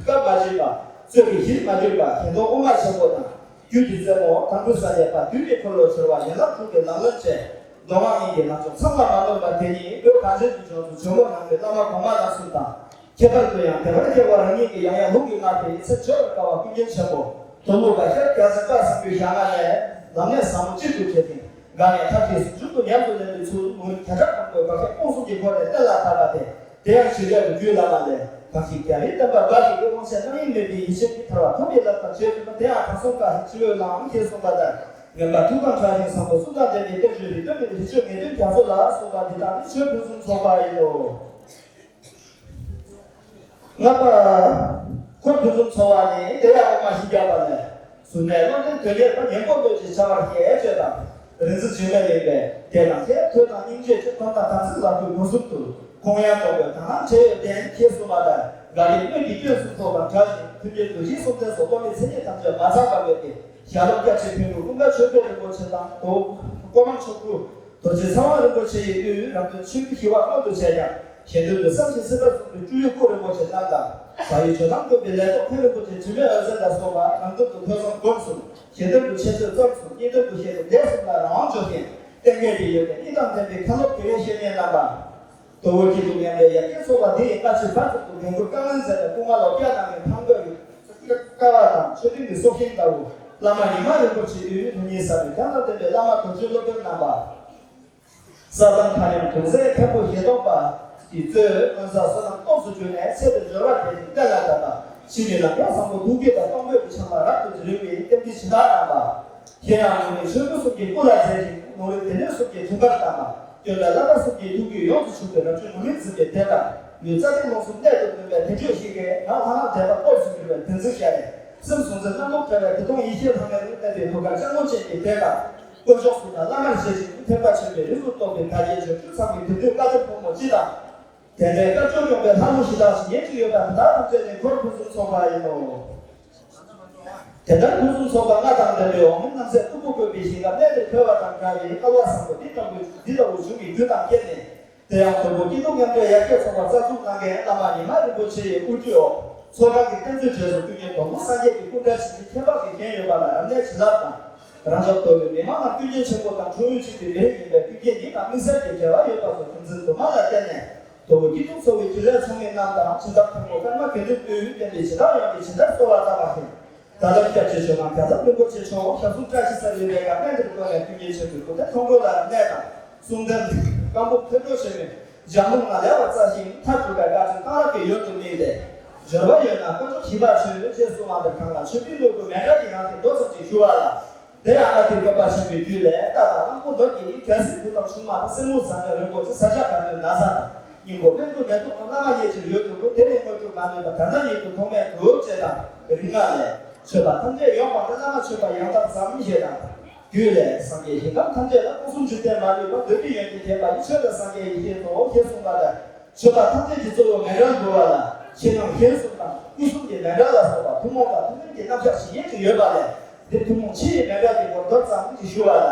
སྐབས་མ་མཆིས་པ། རྩོད་པའི་གཞིར་མ་གྱུར་པ། གཞན་དོན་དབུ་མ་ཆེན་པོ་དང་། རྒྱུད་ཀྱི་རྩེ་མོ་དང་པོའི་ས་བཅད་པ། བདུད་ཀྱི་འཁོར་ལོ་བསྒྱུར་བ། ཡན་ལག་དྲུག་གི་ལམ་རིམ་བཅས། མདོ་སྔགས་གཉིས་ཀྱི་ལམ་མཆོག་མཚམས་ལ་མ་ནོར་བ་དེ་ཉིད་བོད་གངས་ཅན་གྱི་ལྗོངས་སུ་ཇོ་མོ་ནང་པའི་བླ་མ་གོང་མ་རྣམ་གསུམ་དང་། ཁྱད་པར་དུ་ཡང་བདེ་བར་གཤེགས་པ་རང་ཉིད་ཀྱིས་ཡང་ཡང་ལུང་གིས་བསྔགས་པའི་ཚེ་བརྗོད་པར་དཀའ་བ་ཀུན་མཁྱེན་ཆེན་པོ་དོལ་པོ་པ་ཤར་རྒྱལ་མཚན་དཔལ་བཟང་པོའི་ཞལ་སྔ་ནས། ལམ་གནད་ཟབ་མོ་གཅིག་ཏུ་བྱས་ཤིང་། འགག་གནད་མཐར་ཐུག་ཟུང་འཇུག་ཏུ་ཉམས་སུ་ལེན་པའི་ཚུལ། མུ་ནེ་བརྒྱ་ཕྲག་མང་པོས་དགག་བྱ་སྤོང་གསུམ་གྱི་སྒོ་ནས་གཏན་ལ་ཕབ་པ་སྟེ། དེ་ཡང་ཞི་བྱེད་དུ་རྒྱུད་བླ་མ་ལས། གང་ཞིག་རྒྱལ་བའི་བསྟན་པ་འབའ་ཞིག་གི། དབང་ཆེན་རྣམ་གཡེང་མེད་པའི་ཡེ་ཤེས་ཀྱིས། ཐར་པ་ཐོབ་པའི་ལམ་དང་བཅས་པ། དེ་ཡང་དྲང་སྲོང་བཀའ་བཞིན་སྤྱི་བོས་བླངས། ཞེས་གསུངས་པ་ལྟར། མངོན་པར་ཐུགས་དམ་དྲག་ཞིང་བཟང་པོ་གསུང་དང་ལྡན་པའི་བསྟན་བཅོས་རིགས་ལྡན་པའི་རིགས་ཆོས་ངེས་དོན་རྒྱ་མཚོ་ལ་སོགས་པ་འདི་དག་ནི་ཆོས་ཕུན་སུམ་ཚོགས་པ་ཡིན་ནོ། ལྔ་པ། འཁོར་ཕུན་སུམ་ཚོགས་པ་ནི། དེ་ཡང་དབུ་མ་བཞི་བརྒྱ་པ་ལས། གཟུར་གནས་བློ་ལྡན་དོན་གཉེར་པ། ཉན་པོ་བློ་ཅན་བྱ་བར་ཤེས་ཅེས་དང་། རིག་འཛིན་འཇིགས་མེད་གླིང་པས། དེ་དང་དེར་ཐོས་དང་སྙིང་རྗེ་ཆེ། དོན་དང་དམ་ཚིག་ལ་གུས་སྒོ་གསུམ་དུ། ཁོང་ཡང་དག་པའི་དག་སྣང་བྱས་ཡོད་བསྟན། ཞེས་གསུངས་པ་ལྟར། འགག་གི་སྣོད་ཀྱི་སྐྱོན་གསུམ་སོགས་དང་བྲལ་ཞིང་། མཐུན་རྐྱེན་རྡོ་རྗེའི་གསུང་རྟེན་སོགས་སློབ་མའི་མཚན་ཉིད་ཐམས་ཅད་མ་ཚང་བར་མེད་པའི་ཞལ་སློབ་སྐྱབས་ཆེན་ཕུར་བུ་ཀུན་དགའ་ཆོས་འཕེལ་རིན་པོ་ཆེ་དང་། དོ་ཀོ་མང་མཆོག་གུ་རྡོ་རྗེ་ཚེ་དབང་རིན་པོ་ཆེ་ཡི་དབུས་རང་དོན་ཆོས་ཀྱི་ཞི་བ་མངོན་དུ་བྱས་ཀྱང་། གཞན་དོན་དུ་བསམ་བཞིན་སྲིད་པ་བཟུང་བའི་སྤྲུལ་ཡུལ་སྐུ་རིན་པོ་ཆེ་རྣམས་དང་། བག་ཡོད་ཇོ་ནང་དགོན་པའི་ལས་ཐོག་ཕེབས་རིན་པོ་ཆེ་དྲི་མེད་འོད་ཟེར་ལ་སོགས་པ། རང་དོན་དུ་ཐོས་བསམ་སྒོམ་གསུམ། གཞན་དོན་དུ་འཆད་རྩོད་རྩོམ་གསུམ། གཉིས་དོན་དུ་བཤད་སྒྲུབ་ལས་གསུམ་ལ་རང་དབང་འབྱོར་ཞིང་། ལྟས་ངན་གྱི་ཡོན་ཏན་གཉིས་དང་ལྡན་པའི་མཁན་སློབ་དགེ་བའི་བཤེས་གཉེན་རྣམ་པ། དོལ་པོ་སྐྱིད་སྡུག་མཉམ་འབྲེལ་ཡར་རྒྱས་ཚོགས་པ་འདི་ཡི་སྔ་ཕྱི་བར་གསུམ་དུ་འགན་ཁུར་དཀའ་ངལ་མཛད་པའི་སྐུ་ངོ་ལོ་བརྒྱ་ནང་གི་ཕམ་དགའ་ཡི་ཀ་བ་དང་། མཆོད་སྤྲིན་གྱི་སྲོག་ཤིང་ལྟ་བུ་བླ་མ་ཉི་མ་རིན་པོ་ཆེ་ཡི་དོན་གཉེར་ཟབ་མོའི་དོན་དང་ལྡན་པའི་བླ་མ་རྡོ་རྗེ་སློབ་དཔོན་རྣམ་པ། ས་དང་མཁའ་མཉམ་གདུང་སྲས་མཁན་པོ་བཞི་སྟོང་པ་ཡིས་གཙོས་མངོན་གསལ་བསོད་ནམས་སྟོབས་སུ་གྱུར་ནས་ཚེ་འདིར་འབྱོར་བ་དེ་བཞིན་གཏན་ལ་དབབ་པ། ཕྱི་མའི་ལམ་རྒྱལ་བཟང་པོ་ཐུགས་བསྐྱེད་དང་གཏོང་ཕོད་ཀྱི་ཕྱག་ལ་རབ་ཏུ་རིལ་བའི་བསྟན་པའི་བྱིན་རླབས་རྣམ་པ། གཞན་ཡང་ངུར་སྨྲིག་ཆོས་སྐུ་གསུམ་གྱི་སྐུ་ལ་མཛེས་ཤིང་། ནོར་བུའི་སྡེ་སྣོད་གསུམ་གྱི་དུང་དཀར་དམ་པ། སྟོན་པའི་བསླབ་པ་གསུམ་གྱི་ཐུགས་རྒྱུད་ཡོངས་སུ་ཕྱུག་པའི་རབ་བྱུང་ངུར་སྨྲིག་འཛིན་པའི་དེ་ལྟར། ལུས་རྩ་ཐིག་ལོངས་སུ་གནད་དུ་བསྣུན་པའི་དལ་འབྱོར་ཞིག་གིས། ངག་ལྷ་ལམ་འདྲེན་པ་སྟོབས་སུ་གྱུར་པའི་དེ་ཚེ་ཤར་རེ། སེམས་གཟུང་འཛིན་རྣམ་རྟོག་བྲལ་བའི་དེ་སྟོང་ཡེ་ཤེས་ལྷང་ངེར་གནས་པའི་ཐུགས་ཀར་སྤྱང་ཀི་ཅན་གྱི་དེ་ལྟར། དཀོན་མཆོག་གསུམ་ལ་བླ་མར་བཞེས་ཤིང་། ཐེག་པ་ཆེན་པོའི་རིགས་སུ་གཏོགས་པའི་དལ་བརྒྱད་འབྱོར་བཅུ་ཚང་བའི་དེ་དུས་བཀའ་བརྒྱུད་ཕོ་མོ་སྤྱི་དང་། དེ་འདྲའི་དཀར་ཕྱོགས་སྐྱོང་བའི་ལྷ་ཀླུ་གཞི་བདག་བཞི་ཡིན་གཅིག་ཡོད་པ་དེ་དག་ཐམས་ཅད་ནི་འཁོར་ཕུན་སུམ་ཚོགས་པ་ཡིན་ནོ། དེ་ལྟར་ཕུན་སུམ་ཚོགས་པ་ལྔ་དང་ལྡན་པའི་འོག་མིན་རྣམ་སྲས་སྟུག་པོ་བཀོད་པའི་ཞིང་ཁམས་གནས་འདིར་འཕེལ་བ་དང་འདྲ་བའི་སྐལ་བ་བཟང་པོ་འདི་ལྟ་བུ་འདི་ལྟ་བུ་བྱུང་བའི་རྒྱུ་དང་རྐྱེན་ནི། དེ་ཡང་དོལ་པོ་སྐྱིད་སྡུག་མཉམ་འབྲེལ་ཡར་རྒྱས་ཚོགས་པ་རྩ་འཛུགས་གནང་མཁན་བླ་མ་ཉི་མ་རིན་པོ་ཆེ་ཡི་དབུ་ཁྲིད་འོག་ཚོགས་ཁང་གི་རྟེན་མཛོད་རྗེས་སུ་ཀུན་མཁྱེན་དོལ་པོ་སངས་རྒྱས་ཀྱི་སྐུ་འདྲ་ཞིག་ནི་ཁྱད་འཕགས་ཀྱི་རྒྱན་ཡོད་པ་ལ་རབ་གནས་བྱིན་རླབས་དང་། རང་ཅག་དོལ་པོའི་མི་མང་ནང་ཀུན་མཁྱེན་ཆེན་པོ་དང་འཁྲུངས་ཡུལ་གཅིག་པའི་མི་རིགས་ཡིན་པའི་ཀུན་མཁྱེན་ཉིད་དང་དམིགས་བསལ་གྱི་འབྲེལ་བ་ཡོད་པ་སོགས་རྒྱུ་མཚན་དུ་མ་ལ་བརྟེན་ནས། དོལ་པོ་སྐྱིད་སྡུག་ཚོགས་པའི་རྒྱུན་ལས་ཚོགས་མི་རྣམས་དང་། སྦྱིན་བདག་ཕོ་མོ་ཀརྨ་དགེ་འདུན་དབུས་བསྟན་པའི་བྱིན་རླབས་ཡོངས་ཀྱི་བྱིན་རླབས་གསོལ་བ་བཏབ་པ་བཞིན། ད་ལྟ་སྐྱབས་རྗེ་ཇོ་ནང་རྒྱལ་ཚབ་རིན་པོ་ཆེ་མཆོག་ཞབས་ཟུང་བཀྲ་ཤིས་ས་ལེ་བའི་ཡང་གནས་འདིར་བཀོད་ནས་ཀུན་མཁྱེན་ཆེན་པོའི་སྐུ་རྟེན་མཐོང་གྲོལ་ལ་གནས་དང་། གསུང་རྟེན་བཀའ་འབུམ་ཐོས་གྲོལ་ཆེན་མོའི་ལྗགས་ལུང་ལ་ལེགས་པར་བརྩམས་ཤིང་མཐར་གྱུར་པའི་བཀའ་དྲིན་གཏང་རག་གི་ཡུལ་དུ་དམིགས་ཏེ། འབྱོར་པ་ཡོད་ན་དཀོན་མཆོག་ཞི་བར་མཆོད་ཅེས་གསུངས་པ་འདིར་གང་ལ་མཆོད་པའི་བློ་གྲོས་མེ་འདྲ་གྱི་རང་བཞིན་མདོ་ཙམ་ཞིག་ཞུ་བ་ལ། དེ་ཡང་ཨ་ཏི་དགོན་པ་ཆེན་པོའི་རྒྱུད་ལས་རྟ་དང་གླང་པོ་ནོར་གྱི་རྒྱལ་སྲིད་ཕུན་ཚོགས་ཆུང་མ་དང་། སྲིན་མོ་བཟང་ངན་རིན་པོ་ཆེ་ས་སྐྱ་དགའ་སྟོན་ན་བཟའ་དང་། སྙིང་པོ་སྨན་དུ་མེ་ཏོག་དང་བླ་མ་མཉེས་ཕྱིར་ཡོད་དུ་འགྲོ། དེ་ནས་དངོས་གྲུབ་མ་ནུས་པ་དར་ནག་ཉིད་དུ་ཐོགས་མེད་གྲུབ་ཅེས་དང་། རིག་སྔགས་ལས། མཆོད་པ་ཐམས་ཅད་ཡོངས་སྤངས་ཏེ་བླ་མ་མཆོད་པ་ཡང་དག་ཙམ་ཞེས་དང་། རྒྱུད་ལས། སངས་རྒྱས་ཞིང་ཁམས་ཐམས་ཅད་ལ། སྐུ་གསུམ་འཇིག་རྟེན་མ་ལུས་པ། འདོད་པའི་ཡོན་ཏན་བརྒྱད་པ་ཡི། མཆོད་པ་སངས་རྒྱས་ཡེ་ཤེས་སོ། ཞེས་གསུངས་པ་ལྟར། མཆོད་པ་ཐམས་ཅད་ཀྱི་གཙོ་བོ་མེ་འདྲར་འགྱུར་བ་ལ། ཕྱི་ནང་གཞན་གསུམ་དང་དབུས་གསུམ་གྱི་མེ་འདྲ་ལ་སོགས་པ་ཐུན་མོང་དང་ཐུན་མིན་གྱི་རྣམ་གཞག་བཞི་ཡན་ཅིག་ཡོད་པ་ལས། འདིར་ཐུན་མོང་ཕྱི་ཡི་མེ་འདྲ་གྱི་སྐོར་མདོ་ཙམ་ཞིག་ཞུ་བ་ལ།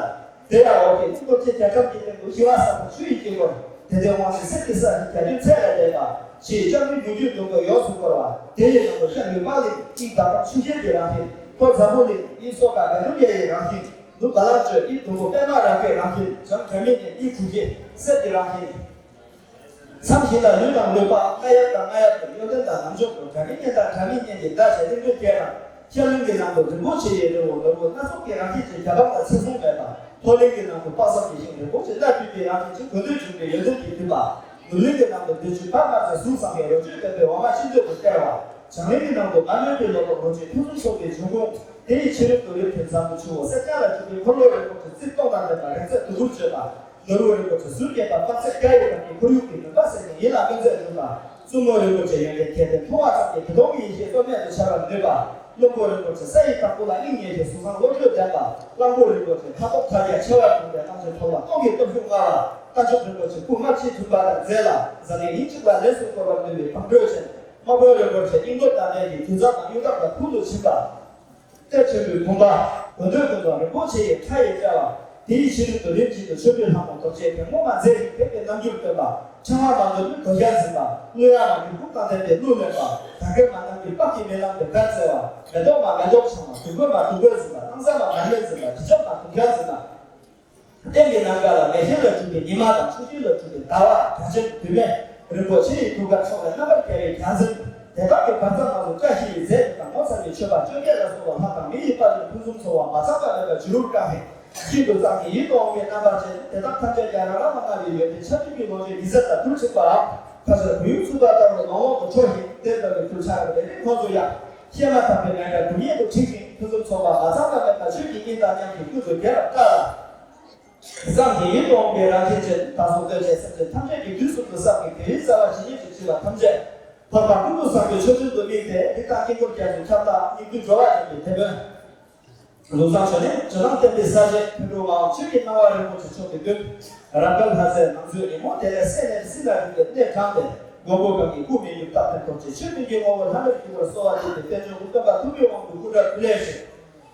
དེ་ཡང་འོག་གི་སྙིང་པོ་ཆེ་བརྒྱ་ཁྲམ་གྱི་སྟེང་དུ་ཞི་བ་ཟབ་མོ་ཆུ་ཡི་དཀྱིལ་འཁོར། དེ་ལྟའི་དབང་ཕྱུག་གསེར་གྱི་ས་ནི་གྱ་སྟོན་ཚད་ལས་འདས་པ། ཞེས་ལྕགས་རི་མུ་ཁྱུད་ཟླུམ་པོ་ཡོངས་སུ་བསྐོར་བ། དེ་ཡི་ནང་དུ་ཤར་ལུས་འཕགས་གླིང་དབྱིག་དག་པ་ཆུ་ཤེལ་གྱི་རང་བཞིན། ལྷོ་འཛམ་བུ་གླིང་དབྱིག་སོ་ཀ་བཻ་ཌཱུརྱ་ཡི་རང་བཞིན། ནུབ་བ་ལང་སྤྱོད་དབྱིག་ཟླུམ་པོ་པདྨ་རཱ་གའི་རང་བཞིན། བྱང་གྲ་མི་གནས་དབྱིག་དྲུག་སྐྱེས་གསེར་གྱི་རང་བཞིན། མཚམས་བཞི་ལ་ལུས་དང་ལུས་འཕགས། རྔ་ཡབ་དང་རྔ་ཡབ་ཏུ་གཡོ་ལྡན་དང་ནམ་འཇོམས་སུ། གྲ་གི་གཉེན་དང་གྲ་མི་གཉེན་གྱི་བརྡ་བྱས་གླིང་བྲན་བརྒྱད་དང་། ཤར་གླིང་གི་ནང་དུ་རིན་པོ་ཆེ་ཡི་རི་བོ་ནོར་བུ་སྣ་ཚོགས་ཀྱི་རང་བཞིན་གྱི་རྒྱ་སྤང་ལ་ཚེ་བཟུང་མེད་པ། ལྷོ་གླིང་གི་ནང་དུ་དཔག་བསམ་གྱི་ཤིང་རིན་པོ་ཆེ་སྣ་བདུན་པའི་རང་བཞིན་གྱི་དགོས་འདོད་འབྱུང་བའི་ཡོན་ཏན་གྱིས་མཐུན་པ། ནུབ་གླིང་གི་ནང་དུ་བདུད་བཞི་བར་མ་ཟེར་གཟུགས་བཟང་བའི་རོ་བཅུད་ལྡན་པའི་འོ་མ་ཤིན་ཏུ་སྟེར་བ། བྱང་གླིང་གི་ནང་དུ་མ་རྨོས་པའི་ལོ་ཏོག་རོ་བཅུད་ཕུན་སུམ་ཚོགས་པའི་འབྱུང་ཁུངས། དེ་ཡི་ཕྱི་རོལ་དུ་རིམ་གྱིས་འཛམ་བུ་ཆུ་བོ་གསེར་སྐྱ་ལ་འཇུག་པའི་འཁོར་ལོ་རིན་པོ་ཆེ་རྩིབས་སྟོང་དང་ལྡན་པ་རིང་ཚད་དུམ་བུར་བརྗོད་པ། ནོར་བུ་རིན་པོ་ཆེ་ཟུར་བརྒྱད་པ་དཔག་ཚད་བརྒྱ་ཡི་བར་གྱི་ཁོར་ཡུག་གི་མུན་པ་སེལ་ནས་ཡིད་ལ་དངོས་རྫས་སྦྱོར་བ། བཙུན་མོ་རིན་པོ་ཆེ་ཡོན་ཏན་གྱད་དེ་མཐོང་བ་ཙམ་གྱིས་དེ་སྟོང་གི་ཡེ་ཤེས་རྩོལ་མེད་དུ་འཆར་བར་ནུས་པ། བློན་པོ་རིན་པོ་ཆེ་ས་ཡི་དྭགས་པོ་ལ་གླིང་ཉེ་ཞིང་གཟུགས་བཟང་བློ་གྲོས་ལྡན་པ། གླང་པོ་རིན་པོ་ཆེ་ཁ་དོག་དར་རྒྱས་ཆེ་བར་གྱུར་པའི་གླང་ཆེན་ཁྲོ་བ་སྟོང་གི་སྟོབས་ཤུགས་མངའ་བ། རྟ་མཆོག་རིན་པོ་ཆེ་སྐུ་དམར་ཁྲིད་མཐུན་པ་དང་མཛད་ལ་གཟའ་ལྷག་ཉིན་གཅིག་ལ་ལས་སུ་བསྐོར་བར་ནུས་པའི་བང་མགྲོན་ཆེན། དམག་དཔོན་རིན་པོ་ཆེ་སྙིང་སྟོབས་དང་ལྡན་ཞིང་དུས་མཚམས་དང་གཡུ་ཐབས་ལ་ཐུགས་སུ་ཞིམ་པ། གཏེར་ཆེན་པོའི་བུམ་པ། དགོས་འདོད་ཀུན་ཏུ་རིན་པོ་ཆེ་ཡི་ཕྲ་ཡིས་སྤྲས་པ། དེ་ཡི་ཕྱི་རོལ་དུ་རིམ་བཞིན་དུ་མཆོད་འབུལ་ལྷ་མོ་རྡོ་རྗེ་གེགས་སྨོན་མ་མཛད་ཅིང་དེ་ཡི་རྣམ་འགྱུར་སྟོན་པ། ཕྲེང་བ་མ་འདོར་མི་དོ་ཤལ་འཛིན་པ། གླུ་དབྱངས་མ་འགྱུར་དབུགས་དང་ལྡན་པའི་གླུ་ལེན་པ། གྲ་སྒྲིག་མ་རྣམས་ཀྱིས་དཔག་གི་རྨི་ལམ་དུ་གར་སྩལ་བ། མེ་ཏོག་མ་མེ་ཏོག་འཆང་བ། དུང་འབུད་མ་དུང་འབུད་འཛིན་པ། སྣང་གསལ་མ་སྣང་མེད་འཛིན་པ། དྲི་ཆབ་མ་དྲི་ཆབ་འཛིན་པ། སྟེང་གི་ནམ་མཁའ་ལ་མེ་ཤེལ་ལས་གྲུབ་པའི་ཉི་མ་དང་ཆུ་སྐྱེས་ལས་གྲུབ་པའི་ཟླ་བ་གྲགས་ཅན་བུད་མེད་རིན་པོ་ཆེ་ཡི་ཐུགས་ཀར་ཕྱོགས་ལས་རྣམ་པར་རྒྱལ་བའི་རྒྱལ་མཚན། དེ་དག་གི་བར་མཚམས་ནང་དུ་བཀྲ་ཤིས་པའི་རྫས་དང་ངོ་མཚར་བའི་མཆོད་པ་བཅོ་བརྒྱད་ལ་སོགས་པ་ལྷ་དང་མི་ཡི་དཔལ་ལྡན་ཕུན་སུམ་ཚོགས་པ་མ་ཚང་པ་མེད་པ་བྱུ་རུར་བཀང་ནས་ཤིན་ཏུ་གཙང་ཞིང་ཡིད་དུ་འོང་བའི་རྣམ་པར་བཅས་ཏེ། དེ་དག་ཐམས་ཅད་ཀྱང་རང་རང་ལ་མངའ་བའི་ཡོན་ཏན་ཆར་ཆུ་གི་ལོ་རྒྱུས་ཉི་ཟེར་ལྟར་དུ་ཆིག་པའམ། ཁ་ཟས་བུ་ཡུག་འཚུབ་པ་ལྟ་བུར་ནང་ལོགས་སུ་འཕྲོ་ཞིང་དེ་ལྟ་བུའི་ཁུར་ཆག་རེ་རེ་ཁོང་ཚོ་ཡང་། བཤད་མ་ཐག་པའི་མེ་དཀར་དུམ་ཡིག་ཏུ་འཁྲིགས་ཤིང་ཕུན་སུམ་ཚོགས་པ་མ་ཚང་བ་མེད་པ་ཆོས་ཀྱི་དབྱིངས་དང་མཉམ་ཞིང་ཀུན་ཏུ་རྒྱས་པར་བཀྲ་ལ། གཙང་ཞིང་ཡིད་དུ་འོང་བའི་རང་བཞིན་ཅན། བདག་སོགས་ལྟོས་བཅས་སེམས་ཅན་ཐམས་ཅད་ཀྱི་དུས་གསུམ་དུ་བསམ་པའི་དེ་རིང་རྩ་བ་ཇི་སྙེད་ཅིག་མཆིས་པ་ཐམས་ཅད་འཕགས་པ་ཀུན་ཏུ་བཟང་པོའི་མཆོད་སྤྲིན་དུ་དམིགས་ཏེ། རིགས་དང་དཀྱིལ་འཁོར་རྒྱ་མཚོའི་ཁྱབ་བདག་སྙིགས་དུས་འགྲོ་བ་ཅན་གྱི་དེད་དཔོན། ལུགས་བཟང་ཇོ་ནེམ་ཇོ་ནང་བསྟན་པའི་ས་གཞི་འཕན་གྲུབ་ངག་དབང་ཆོས་ཀྱི་སྣང་བ་རིན་པོ་ཆེ་མཆོག་གི་མདུན། རབ་དཀར་ལྷ་རྫས་ནང་མཛོད་ཉིན་མོ་དེ་ལས་སད་ནས་བསིལ་ལ་རིང་བའི་གནས་དྲངས་ཏེ། མགོན་པོ་གང་གི་སྐུ་མི་འགྱུར་རྟག་བརྟན་རྡོ་རྗེ་ཆོས་སྤྲིན་གྱི་ངོ་བོ་ལྷ་མོར་གྱུར་པར་གསོལ་བ་འདེབས་ཏེ། རྟེན་འབྱུང་གི་སྟོན་པ་ཐུབ་པའི་དབང་དུ་སྐུ་འདྲ་ཕུལ་ལེ་ཞིག་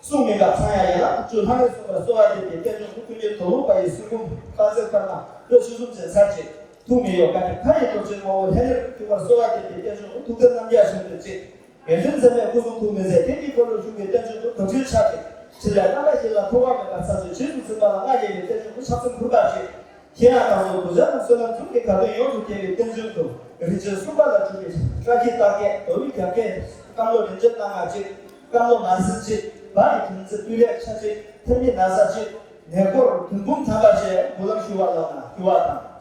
གསུང་མི་འགག་ཚངས་དབྱངས་ཡན་ལག་དྲུག་ཅུ་ལྷ་མོས་གསུངས་པར་གསོལ་བ་འདེབས་ཏེ། རྟེན་འབྱུང་གི་ཀུན་མཁྱེན་དོལ་པོ་པ་ཡི་གསུང་འབུམ་དཔལ་བརྩེགས་དཔེར་ན་ལྷོ་ཆུ་ཟུམ་ཅན་ཚར་གཅིག་ཐུགས་མི་གཡོ་བཀའ་དྲིན་མཁའ་ཡི་རྡོ་རྗེའི་ངོ་བོ་ལྷན་ནེར་གྱུར་པར་གསོལ་བ་འདེབས་ཏེ། རྟེན་འབྱུང་གི་ཐུགས་རྟེན་རྣམ་རྒྱལ་ཞུ་འདོད་ཅིག་ཡོན་ཏན་མཚན་མེད་སྐུ་གསུང་ཐུགས་མི་ཟད་བསྟན་གྱི་འཁོར་ལོ་བཞུགས་པའི་རྟེན་འབྱུང་གི་དོན་ཆེན་ཆགས་ཏེ། ཕྲིན་ལས་རྣམ་པ་བཞི་ལ་ཐོགས་པ་མེད་པར་ཚར་གཅོད་རྗེས་སུ་འཛིན་པ་ལ་མངའ་བརྒྱན་པའི་རྟེན་འབྱུང་གི་ཕྱག་མཚན་ཕུར་པ་ཅིག་གཞན་ཡང་དང་པོ་གདུལ་བྱ་རྣམས་བསོད་ནམས་གསུམ་གྱི་དགའ་སྟོན་ཡོངས་སུ་རྒྱས་པའི་རྟེན་འབྱུང་དུ། རིན་ཆེན་གསུམ་པ་ལ་གྲུབ་པའི་བཀྲ་ཤིས་རྟགས་བརྒྱད་རྡོ་སྨིན་རྒྱབ་བརྒྱད། སྐམ་ལོ་རིན་ཆེན་སྣ་ལྔ་གཅིག་སྐམ་ལོ་མར་སིལ་གཅིག་བ་ཡི་གྲུམ་ཙེ་སྤུས་ལེགས་ཆ་གཅིག་ཐེར་མི་ན་བཟའ་གཅིག་ནས་སྐོར་དུན་འབུམ་ཐམ་པ་བཅས་འབུལ་ལམ་ཞུ་བ་ལ་ཞུ་བ་དང་།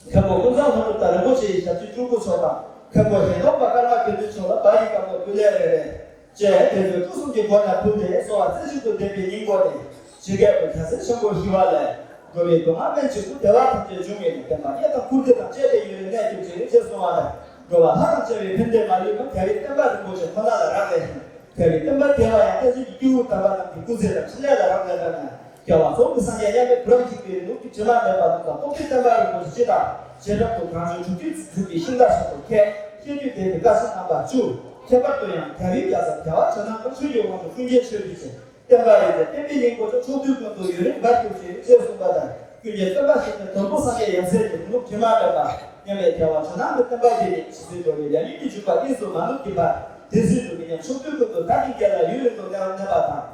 མཁན་པོ་ཀུན་བཟང་ལྷུན་གྲུབ་དང་རིན་པོ་ཆེ་ཡི་ཞབས་ཕྱི་སྤྲུལ་སྐུ་མཆོག་དང་། མཁན་པོ་ཞལ་མདོག་པ་ཀརྨ་དགེ་འདུན་མཆོག་ལ་བ་ཡི་དཀར་མོ་སྤུས་ལེགས་རེ་རེ་བཅས་དེ་ཚོའི་སྤྲུལ་གསུམ་གྱི་སྒོ་ནས་ཕུལ་ཏེ། གསོལ་བ་རྩེ་གཅིག་ཏུ་འདེབས་པའི་སྙིང་པོ་ནི། ཇི་སྐད་དུ་རྒྱལ་སྲས་ཆེན་པོ་ཞི་བ་ལྷས། འགྲོ་བའི་སྡུག་བསྔལ་སྨན་གྱི་སྐུ། བདེ་བ་ཐམས་ཅད་འབྱུང་བའི་གནས། བསྟན་པ་གཡས་དང་བཀུར་སྟི་དང་བཅས་ཏེ་ཡུན་རིང་གནས་གྱུར་ཅིག་ཅེས་གསུངས་པ་ལས། འགྲོ་བ་ལྷ་དང་བཅས་པའི་ཕན་བདེ་མ་ལུས་པ་རྒྱལ་བའི་བསྟན་པ་རིན་པོ་ཆེ་ཁོ་ན་ལ་རག་ལས་ཤིང་། རྒྱལ་བའི་བསྟན་པ་དེ་བ་ཡང་བསྟན་འཛིན་གྱི་སྐྱེས་བུ་དམ་པ་རྣམས་ཀྱི་སྐུ་ཚེ་དང་ཕྲིན་ལས་ལ་རག་ལས་པ་ན། རྒྱལ་བ་རྫོགས་པའི་སངས་རྒྱས་མཉམ་མེད་གུ་རམ་གཅིག་པའི་ནུབ་ཀྱི་དྲི་མ་མེད་པ་ནུབ་དང་རྟོགས་པའི་བསྟན་པ་རིན་པོ་ཆེ་སྤྱི་དང་། བྱེ་བྲག་ཏུ་གངས་ལྗོངས་དྲུག་ཅུའི་འཛིན་པའི་ཤིང་རྟ་བཞིན་དུ་མཁས། བཤད་རྒྱུད་སྡེ་པའི་བཀའ་སྲིད་རྣམ་པ་བཅུ། ཁྱད་པར་དུ་ཡང་རྒྱལ་བའི་རྒྱལ་ཚབ་རྒྱལ་བ་ཇོ་ནང་པ་ཆོས་ཀྱི་དབང་ཕྱུག་ཀུན་མཁྱེན་ཆོས་སྡེ་ཆེན། བསྟན་པ་རིག་འཛིན་བསྟན་པའི་སྙིང་པོ་མཆོག་ཕྱོགས་དུས་ཀུན་ཏུ་ཡུན་རིང་འབར་གྱུར་ཅིག་ཅེས་གསུངས་པ་ལྟར། ཀུན་མཁྱེན་བསྟན་པ་ཞིག་ནི་དོལ་པོ་སངས་རྒྱས་ཡབ་སྲས་ཀྱི་ནུབ་དྲི་མ་མེད་པ་མཉམ་མེད་རྒྱལ་བ་ཇོ་ནང་པའི་བསྟན་པ་འདི་ནི་ཇི་སྲིད་འགྲོ་བའི་ལས་ཉོན་གྱི་འཇུག་པ་དབྱིངས་སུ་མ་ནུབ་ཀྱི་བར། དེ་སྲིད་དུ་མི་ཉམས་ཕྱོགས་དུས་ཀུན་ཏུ་བདག་གི་རྒྱལ་ལ་ཡུན་རིང་དུ་གནས་པ་དང་།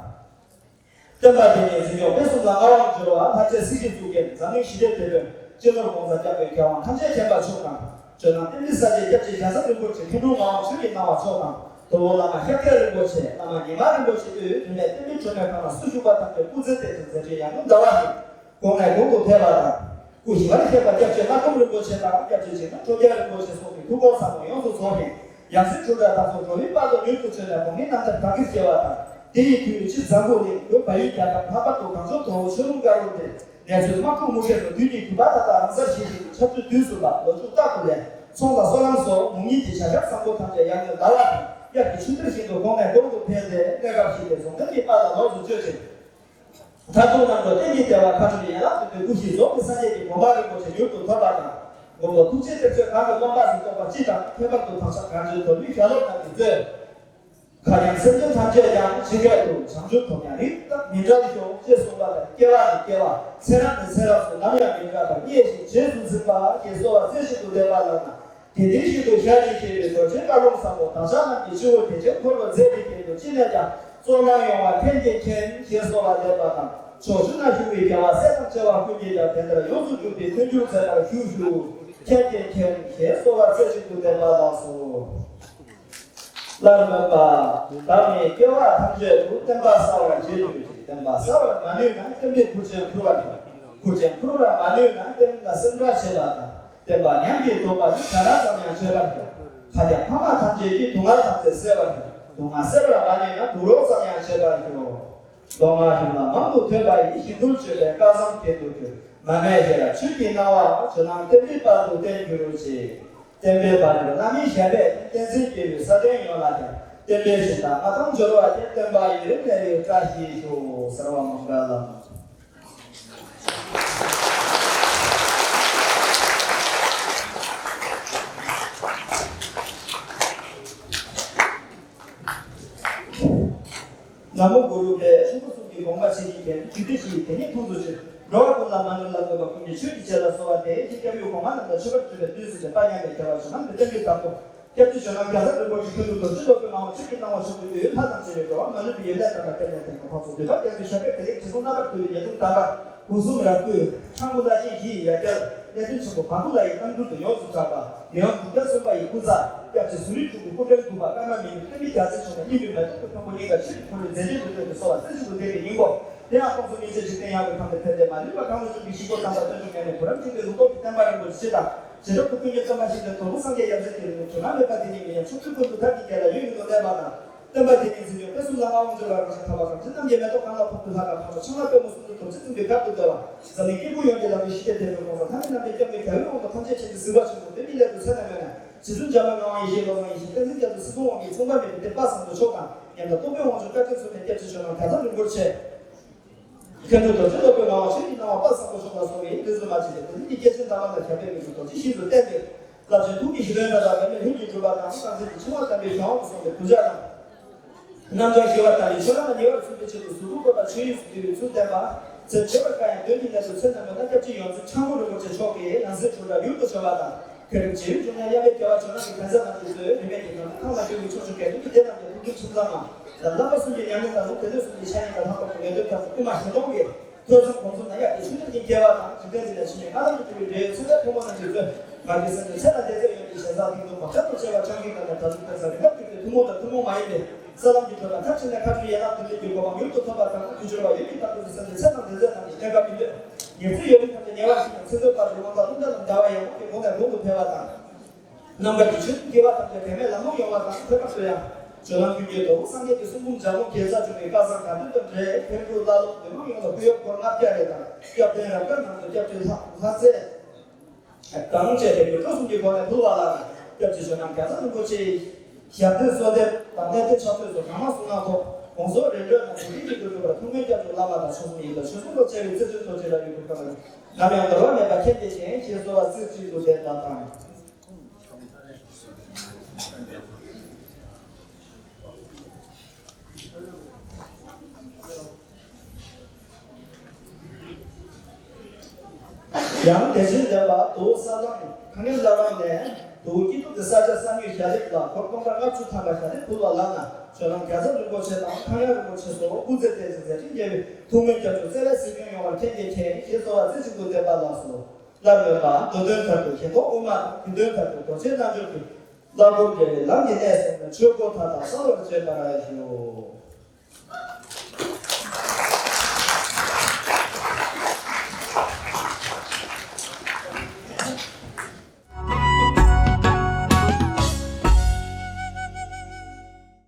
བསྟན་པ་འདི་ཉིད་འཛིན་སྐྱོང་སྤེལ་གསུམ་ལ་མངའ་དབང་འབྱོར་བ་ལྷ་རྗེ་སྲིད་ཞིའི་གཙུག་རྒྱན་འཛམ་གླིང་ཞི་བདེའི་དེད་དཔོན་སྤྱི་ནོར་༸གོང་ས་༸སྐྱབས་མགོན་རྒྱལ་དབང་ཐམས་ཅད་མཁྱེན་པ་མཆོག་དང་། ཇོ་ནང་བསྟན་པའི་ས་ཆེན་སྐྱབས་རྗེ་རྒྱལ་ཚབ་རིན་པོ་ཆེ་མཁན་དྲུང་ངག་དབང་ཆོས་ཀྱི་སྣང་བ་མཆོག་དང་། དོལ་པོ་བླ་མ་ཤཱཀྱ་རིན་པོ་ཆེ། བླ་མ་ཉི་མ་རིན་པོ་ཆེ་དབུས་བོད་མིའི་བསྟན་པའི་སྒྲོན་མེ་ཁང་ལ་སུ་བཞུགས་པ་ཐམས་ཅད་སྐུ་ཚེ་བརྟན་ཅིང་མཛད་འཕྲིན་ཡང་དུ་ཟླ་བ་ནི། གོང་ནས་གོང་དུ་འཕེལ་བ་དང་། སྐུ་ཞི་བར་གཤེགས་པ་སྐྱབས་རྗེ་བླ་སྒོམ་རིན་པོ་ཆེ་དང་སྐྱབས་རྗེ་འཇིགས་མེད་ཁྲོ་རྒྱལ་རིན་པོ་ཆེ་སོགས་ཀྱི་ཐུགས་དགོངས་ཟབ་མོ་ཡོངས་སུ་རྫོགས་ཤིང་། ཡང་སྲིད་འཁྲུལ་བྲལ་དག་སོགས་འགྲོ་བའི་དཔལ་དུ་མྱུར་དུ་བྱོན་ནས་གོང་མའི་རྣམ་ཐར་བདག་གིར་སྐྱེལ་བ་དང་། དེ་ཡི་དུས་སྤྱི་འཛམ་བུ་གླིང་བོད་བལ་ཡུལ་རྒྱ་གར་ལྷག་པར་དུ་གངས་ལྗོངས་དོལ་པོ་ཆོས་ལུང་དཀར་པོ་འདིར་ངལ་རྩོལ་དམག་འཁྲུག་མུ་གེ་སོགས་དུས་ཀྱི་རྒུད་པ་མཐའ་དག་རང་སར་ཞི་ཞིང་ཆར་ཆུ་དུས་སུ་འབབ་ལོ་ཕྱུགས་རྟག་ཏུ་ལེགས། ཚོང་དང་སོ་ནམ་སོགས་མུ་གཉིས་ཀྱི་བྱ་གཞག་བཟང་པོ་ཐམས་ཅད་ཡར་ངོའི་ཟླ་བ་དང་དབྱར་གྱི་ཆུ་གཏེར་བཞིན་དུ་གོང་ནས་གོང་དུ་འཕེལ་ཏེ་གནས་སྐབས་ཤིག་ཏུ་རྫོང་དཔོན་གྱི་དཔལ་ལ་ལོངས་སུ་སྤྱོད་ཅིང་། མཐར་ཐུག་རྣམ་གྲོལ་གཏན་གྱི་བདེ་བ་མཁའ་འགྲོ་ཡན་ལག་བདུན་པའི་སྐུ་བཞིའི་རྫོགས་པའི་སངས་རྒྱས་ཀྱི་གོ་འཕང་རིན་པོ་ཆེ་མྱུར་དུ་ཐོབ་པ་དང་། མགོན་པོ་ཐུགས་རྗེའི་གཏེར་མཛོད་གང་གི་སློབ་མ་ཟིན་རྟོག་པ་སྤྱི་དང་། ཁྱད་པར་དུ་བག་ཆགས་གངས་ཅན་དོལ་པོའི་ཞལ་སློབ་རྣམས་ཀྱིས་གཙོས། མཁའ་མཉམ་སེམས་ཅན་ཐམས་ཅད་ཀྱང་། ཇི་སྐད་དུ། བྱང་ཆུབ་ཐོབ་ནས་རིགས་དང་མི་འབྲལ་ཤོག་ཅེས་གསུངས་པ་ལྟར། སྐྱེ་བ་ནས་སྐྱེ་བ། ཚེ་རབས་ནས་ཚེ་རབས་སུ་ནམ་ཡང་མི་འབྲལ་བར་མཉེས་ཤིང་རྗེས་སུ་འཛིན་པ་ཞེས་གསོལ་བ་རྩེ་གཅིག་ཏུ་འདེབས་པ་ལགས་ན། དེ་དེ་བཞིན་དུ་ཞལ་གྱིས་བཞེས་པའི་རྡོ་རྗེའི་བཀའ་ལུང་བཟང་པོ་བདག་ཅག་རྣམས་ཀྱི་སྤྱི་བོར་བདེ་ཆེན་འཁོར་ལོ་མཛེས་པའི་རྒྱན་དུ་ཅི་ནས་ཀྱང་། གཙོ་ན་ཡོང་བ་ལྷན་ཅིག་མཁྱེན་ཞེས་གསོལ་བ་འདེབས་པ་དང་། ཕྱོགས་བཅུ་ན་བཞུགས་པའི་རྒྱལ་བ་སྲས་དང་བཅས་པ་ཀུན་གྱིས་ཀྱང་དེ་ལྟར་ཡོངས་སུ་གྱུར་པའི་མཐུན་འགྱུར་མཛད་པར་ཞུ་ཞུ། ལྷན་ཅིག་མཁྱེན་ཞེས་གསོལ་བ་རྩེ་གཅིག་ཏུ་འདེབས་པ་ལགས་སོ། སླར་སྨོན་པ། བདག་ནི་སྐྱེ་བ་ཐམས་ཅད་དུ། བསྟན་པ་གསལ་བར་བྱེད་འགྱུར་ཅིག་བསྟན་པ་གསལ་བར་མ་ནུས་ན། བསྟན་པའི་ཁུར་ཆེན་འཁུར་བར་འགྱུར། ཁུར་ཆེན་འཁུར་བར་མ་ནུས་ན། བསྟན་ལ་སེམས་ཁྲལ་བྱེད་པ་དང་། བསྟན་པ་ཉམས་ཀྱིས་དོགས་པ་ནི། དགྲ་ར་ཙམ་ཡང་བྱེད་པར་འགྱུར། ཁ་རྒྱ་ཕ་མ་ཐམས་ཅད་ཀྱི། སྡུག་བསྔལ་ཐམས་ཅད་སེལ་བར་འགྱུར། སྡུག་བསྔལ་སེལ་བར་མ་ནུས་ན། སྡུག་རོགས་ཙམ་ཡང་བྱེད་པར་འགྱུར། མདོ་སྔགས་གཞུང་ལ་མང་དུ་ཐོས་པ་ཡིས། ཞིང་རྡུལ་གཅོད་པའི་སྐལ་བཟང་གྱེན་དུ་འགྱུར། མ་སྨད་ཞེ་ལ་ཆོས་ཀྱི་སྣང་བ། ཇོ་ནང་བསྟན་པའི་དཔལ་དུ་བརྟན་འགྱུར་ཅིག་བསྟན་པའི་དཔལ་འབྱོར་བླ་མའི་ཞབས་པད། བསྟན་འཛིན་སྐྱེས་བུའི་ས་བོན་ཡོངས་ལ་ཀྱང་། བསྟན་པའི་བྱིན་རླབས་མངའ་ཐང་འབྱོར་བ་ཅན། བསྟན་པ་ཡུན་རིང་གནས་པའི་བཀྲ་ཤིས་ཤོག་ཟེར་བ་མང་པོ་ལ། ན་མོ་གུ་རུ་བྷེ། ཆོས་སྐུ་གསུམ་གྱི་དགོངས་པ་ཇི་བཞིན་མཁྱེན། རྒྱུད་སྡེ་བཞི་ཡི་དེ་ཉིད་ཐུགས་སུ་ཆུད། འགྲོ་བ་ཀུན་ལ་མ་ལུས་ལ་བཀོད་པ། ཀུན་གྱི་ཆོས་ཀྱི་རྗེ་ལ་གསོལ་བ་འདེབས། ཞེས་སྐྱབས་ཡུལ་གོང་མ་རྣམས་དང་མཆོད་པར་གྱུར་པའི་དུས་སུ་དེ་དཔལ་མཉམ་པའི་རྒྱལ་བ་ཇོ་ནང་དུ་བསྟན་པའི་བདག་པོ། སྐྱབས་རྗེ་ཇོ་ནང་རྒྱལ་ཚབ་རིན་པོ་ཆེ་ཁྱོད་ནི་རྡོ་རྗེ་སློབ་དཔོན་ངག་དབང་ཆོས་ཀྱི་སྣང་བ་ཕྱོགས་བཅུའི་ལྷ་དང་བཅས་པའི་འགྲོ་བ་མ་ལུས་པའི་ཡོན་ཏན་དམ་པ་བསྟན་ནས་བསྟན་པ་འཕགས་ཚོགས་འདུས་པ་རྒྱ་མཚོའི་ཞབས་པད་བདེ་ལེགས་དྲི་བསུང་རྣམ་པར་འཐུལ་བའི་ཉེས་ལྟུང་དམ་པ་སྒོ་གསུམ་རབ་བསྐུལ། ཕྲ་མོ་བླ་ཆེན་བཞི་ཡི་ཡ་གྱལ། གནས་བརྟན་ཆེན་པོ་བ་ཀུ་ལ་ཡི་རྣམ་འགྱུར་དུ་ཡོངས་སུ་གྲགས་པ། ལེའུ་དྲུག་བརྒྱ་གསུམ་པ་ཡི་སྐུ་ཚ། སྐྱབས་རྗེ་ཟུར་རིགས་དྲུག་གི་སྐུ་ཕྲེང་དྲུག་པ་ཀརྨ་མི་ནུབ་བསྟན་པའི་རྒྱལ་མཚན་མཆོག་དང་སྙིང་པོའི་མེ་ཏོག་གི་ཕུང་པོ་གླིང་ག་ཆོས་ཀྱི་འཁོར་ལོའི་མཛད་འཕྲིན་དུ་སྤེལ་བའི་སྲོལ་བ་རྩེ་གཅིག་ཏུ་འདེབས་པའི་སྙིང་པོ། དེ་ཡང་ཁོང་ཚོ་སྙིང་རྗེ་འཇིག་རྟེན་ཡངས་པའི་ཁམས་ནས་ཕེབས་ཏེ། མ་ལུས་པ་གང་ལ་འབྱོན་པའི་ཞིག་པོ་དམ་པ་དོན་གྲུབ་ཉིད་ནས་བུ་རམ་འབྲིང་པོའི་ལུང་རྟོགས་ཀྱི་བསྟན་པ་རིན་པོ་ཆེ་དང་། བྱེ་བྲག་ཏུ་ཀུན་མཁྱེན་སྟོན་པ་ཞིག་ནས་དོལ་པོ་སངས་རྒྱས་ཡབ་སྲས་ཀྱི་རིང་ལུགས་ཇོ་ནང་མེད་པ་དེ་ཉིད་མི་ཉམས་ཕྱོགས་བཅུའི་ཀུན་ཏུ་ཐབས་ཀྱི་རྒྱལ་ལ་ཡུན་རིང་དུ་གནས་པ་དང་། བསྟན་པ་དེ་ཉིད་འཛིན་སྐྱོང་སྤེལ་གསུམ་ལ་མངའ་དབང་འབྱོར་བ་རང་བཞིན་དམ་པ་གངས་ཅན་རྣམ་རྒྱལ་མེ་ཏོག་གང་ལ་ཕོག་ཏུ་ལྷ་དང་ཕ་རོལ་ཕྱག་ན་པདྨོ་གསུམ་དུ་རྡོ་རྗེ་སེམས་དཔའི་གར་དུ་བསྡད་པ། འཛམ་གླིང་སྐྱེ་དགུ་ཡོངས་ཀྱི་ལམ་རིམ་ཞི་བདེ་དད་པའི་དགོངས་བཟང་ཐ་མལ་རྣམ་རྒྱལ་སྐྱབས་མགོན་རྒྱལ་བའི་དབང་དུ་ཐམས་ཅད་མཁྱེན་ཅིང་གཟིགས་པ་ཆེན་པོ་བདེ་གཤེགས་སླད་དུ་ཚེ་ན་མེད་ན། རྗེ་བཙུན་འཇམ་དཔལ་ངག་དབང་ཡེ་ཤེས་བློ་བཟང་ཡེ་ཤེས་བསྟན་འཛིན་རྒྱ་མཚོ་སྲིད་གསུམ་དབང་གིས་མཚུངས་པ་མེད་པའི་བསྟན་པ་བཟང་པོ་མཆོག་དང་ཉམས་དང་རྟོགས་པའི་དབང་ཕྱུག་བཀའ་དྲིན་མཚུངས་པའི་སྐྱབས་རྗེ་ཇོ་ནང་རྒྱལ་ཚབ་རིན་པོ་ཆེ། མཁན་པོ་རྡོ་རྗེ་སློབ་དཔོན་ངག་དབང་ཆོས་ཀྱི་སྣང་བ་དཔལ་བཟང་པོ་མཆོག་ལ་སོགས་པའི་དུས་སུ་མ་མཆིས་པའི་དེ་ཉིད་ཀྱི་སྐྱེས་ཆེན་དམ་པ་ལ་ཞབས་པད་མི་ཕྱུགས་རྡོ་རྗེ་ཤིན་ཏུ་བརྟན་ཏེ། རླབས་ཆེན་ཐུགས་ཀྱི་ཞི་བའི་མེ་ལྟར་པདྨའི་ལྷུན་གྱིས་གྲུབ་པ་དང་། སངས་རྒྱས་ཀྱི་ཆུ་དབང་དམ་པའི་གཞན་དབང་དུ་སོང་བའི་གདུལ་བྱ་རྣམས། རྣམ་གྲངས་ཞི་བ་དང་ནི་ཆོས་རང་ལ་ཉེ་བར་བཟུང་བའི་ཆེད་དུ་གཟུགས་སྐུ་བཀོད་པ་ཆོས་དབྱིངས་སུ་བསྡུས་པའི་ཚུལ་བསྟན་པ། ཚེ་འཕོས་པར་དཀའ་ཡང་དོན་གྱི་གནད་དུ་ཚེ་ན་མེད་ན་སྐྱབས་རྗེ་ཡོངས་འཛིན་ཆེན་པོ་རིན་པོ་ཆེ་མཆོག་གིས་ཡང་སྲིད་འཁྲུངས་རབས་ཡུལ་དུ་བྱོན་པ་དང་། མཁས་གྲུབ་རྗེ་ཡུལ་འབྱུང་གནས་མཉམ་པའི་རྒྱལ་བ་ཇོ་ནང་གི་མཁན་སློབ་རྣམས་ཀྱིས་གཙོས་རིས་མེད་ཀྱི་ནང་དུ་ཐང་ལ་འགྱུར་བའི་ཕྱོགས་བཅུའི་དགེ་འདུན་གྱི་སྡེ་རྣམས་ཀྱི་ཐུགས་རྒྱུད་ཁྲིམས་གཙང་ངམ། ལམ་རྣམ་པ་གསུམ་གྱི་ཉམས་ལེན་དང་ལུང་སྡེ་སྣོད་གསུམ་གྱི་ཤ་ཉེ་དང་ལྷག་པར་དུ་ངེས་དོན་ཐབས་སུ་དབུ་མ་ཞེ་མཐོང་གིས། ཐོས་བསམ་སྒོམ་གསུམ་ན་ཡར་རྒྱས་ཆོས་ཉིད་ཀྱི་སྐྱེ་བ་དང་། འཇིག་རྟེན་འདི་ལ་ཕྱི་མའི་སྔ་ལམ་དུ་གྱུར་པའི་འབྲེལ་ཡོད་ཚུལ་ལས་ཕོ་མོ་རྣམས་ཀྱིས་གཙོས་མ་གི་སེམས་ནི་ཚེ་དང་ལྡན་ཚེ་ཡོན་ཏན་ཞེ་ས་ཐིག་ཏུ་བག་ཆགས་དང་བཅས་པ་བྱང་ཞིང་དག་ནས་དྲག་ཏུ་ཐོས་ས་རིག་པ་གྱུར་ཏེ་ཐུན་མོང་དང་ཐུན་མོང་མ་ཡིན་པའི་ས་ལམ་གྱི་ཐོས་པ་མཐར་ཕྱིན་ནས་མཁའ་འགྲོའི་ཡན་ལག་བདུན་ལྡན་གྱི་གོ་འཕང་མྱུར་དུ་ཐོབ་པ་དང་། དུས་སྦྱོར་བ་ཡུན་གྱིས་བརྟན་ཏོག་ཏུ་སེམས་ནི་ཚེ་དང་ལྡན་ཚེ་རྣམས་ཀྱི་གནས་སྐབས་མི་འདོད། ཉེར་འཚེ་ཡོད་རིགས་ཐམས་ཅད་ཉེ་བར་ཞིག་ནས་ཚེ་འདོད་པ་དུ་དབང་དང་རླུང་རྟ་རྣམས་འདའ་བ་ཡང་དག་གི་སྒོ་ནས་གོང་དུ་འཕེལ་བ་དང་། རྣམ་དཀར་གྱི་ཆོས་དུ་སྐྱེ་བ་ཐམས་ཅད་གེགས་མེད་ལམ་ལྷོང་ཡོང་བ་དང་། ཁྱད་པར་དུ་ཡང་ཇོ་ནང་ཀུན་གྱི་རྡོ་པོ་སངས་རྒྱས་ཀྱི་གསུང་འབུམ་ལྗགས་ལུང་རྒྱལ་ས་བྱུང་བའི་བཀའ་བཟང་དགའ་སྟོན་དང་འབྲེལ་ཕེབས་འབྲུག་བླ་སློབ་འདུས་མང་ཡོངས་ལ་སྐུ་ཡབ་སྐོར་ལྔ་བརྒྱ་རེ་དང་། སྐྱབས་རྟེན་རབ་དཀར་རྣམས་སུ་སྐྱབས་བཅོལ་ལྷ་ལྷ་རྫས་དང་བཅས་པའི་སྒྲོ་གསུམ་གྱི་སྒོ་ནས་ཕུལ་བ་ལ། སྐྱབས་རྗེ་ཇོ་ནང་རྒྱལ་ཚབ་རིན་པོ་ཆེའི་ཞབས་བརྟན་གསོལ་འདེབས་དང་གནས་བརྟན་ཕྱག་ཚོད་སོགས་གང་མང་གསུང་གནང་ཐོག་དགོངས་རྫོགས་རིམ་གྲོ་དང་དེ་རིང་གི་དུས་སྒྲུབ་པར་ཐུགས་སྨོན་སྐྱབས་འཇུག་བླ་མ་དང་ཆོས་སྲུང་ཡི་དམ་ཆོས་སྲུང་དང་བཅས་པའི་རྩེ་གཅིག་ཏུ་ཅི་ར་ཡོད་པའི་བཀའ་དྲིན་ནམ་ཡང་འདོར་བ་མེད་པ་མཁྱེན་བརྩེ་ཞེས་གསོལ་བ་རྩེ་གཅིག་ཏུ་འདེབས་པ་དང་། ཡང་དེ་བཞིན་འདེབས་པ་དུ་ས་ལམ་ཁ་ངན་བླ་རང་ནས་དུ་སྐྱིད་སྡུག་གི་ས་ཆ་ས་ཉུལ་ཞལ་འདེབས་ལ་འཁོར་སྟོང་ཕྲག་ལྔ་བཅུ་ཐམ་པ་ཞལ་འདེབས་ཕུལ་བ་ལགས་ན། ཇོ་ནང་རྒྱལ་ཚབ་རིན་པོ་ཆེ་དང་ཁ་ངན་རིན་པོ་ཆེ་སོགས་སྐུ་ཚེ་བརྟན་ཅིང་མཛད་འཕྲིན་རྒྱས་པའི་ཐུགས་སྨོན་སྐྱབས་འཇུག་བརྩེ་བས་གཟིགས་སྐྱོང་ཡོང་བར་མཁྱེན་བརྩེ་མཁྱེན་ཞེས་གསོལ་བ་རྩེ་གཅིག་ཏུ་འདེབས་པ་ལགས་སོ། སླར་སྨོན་པ། མདོ་དོན་མཐར་ཐུག་ཞེ་མཐོང་དབུ་མ་དང་། རྒྱུད་དོན་མཐར་ཐུག་རྡོ་རྗེའི་རྣལ་འབྱོར་གྱི། བླ་སྒོར་རྒྱལ་བའི་ལམ་གྱི་གནད་གསལ་ནས་ཆོས་སྒོ་མཐའ་དག་གསལ་བར་བྱེད་པར་ཞུ།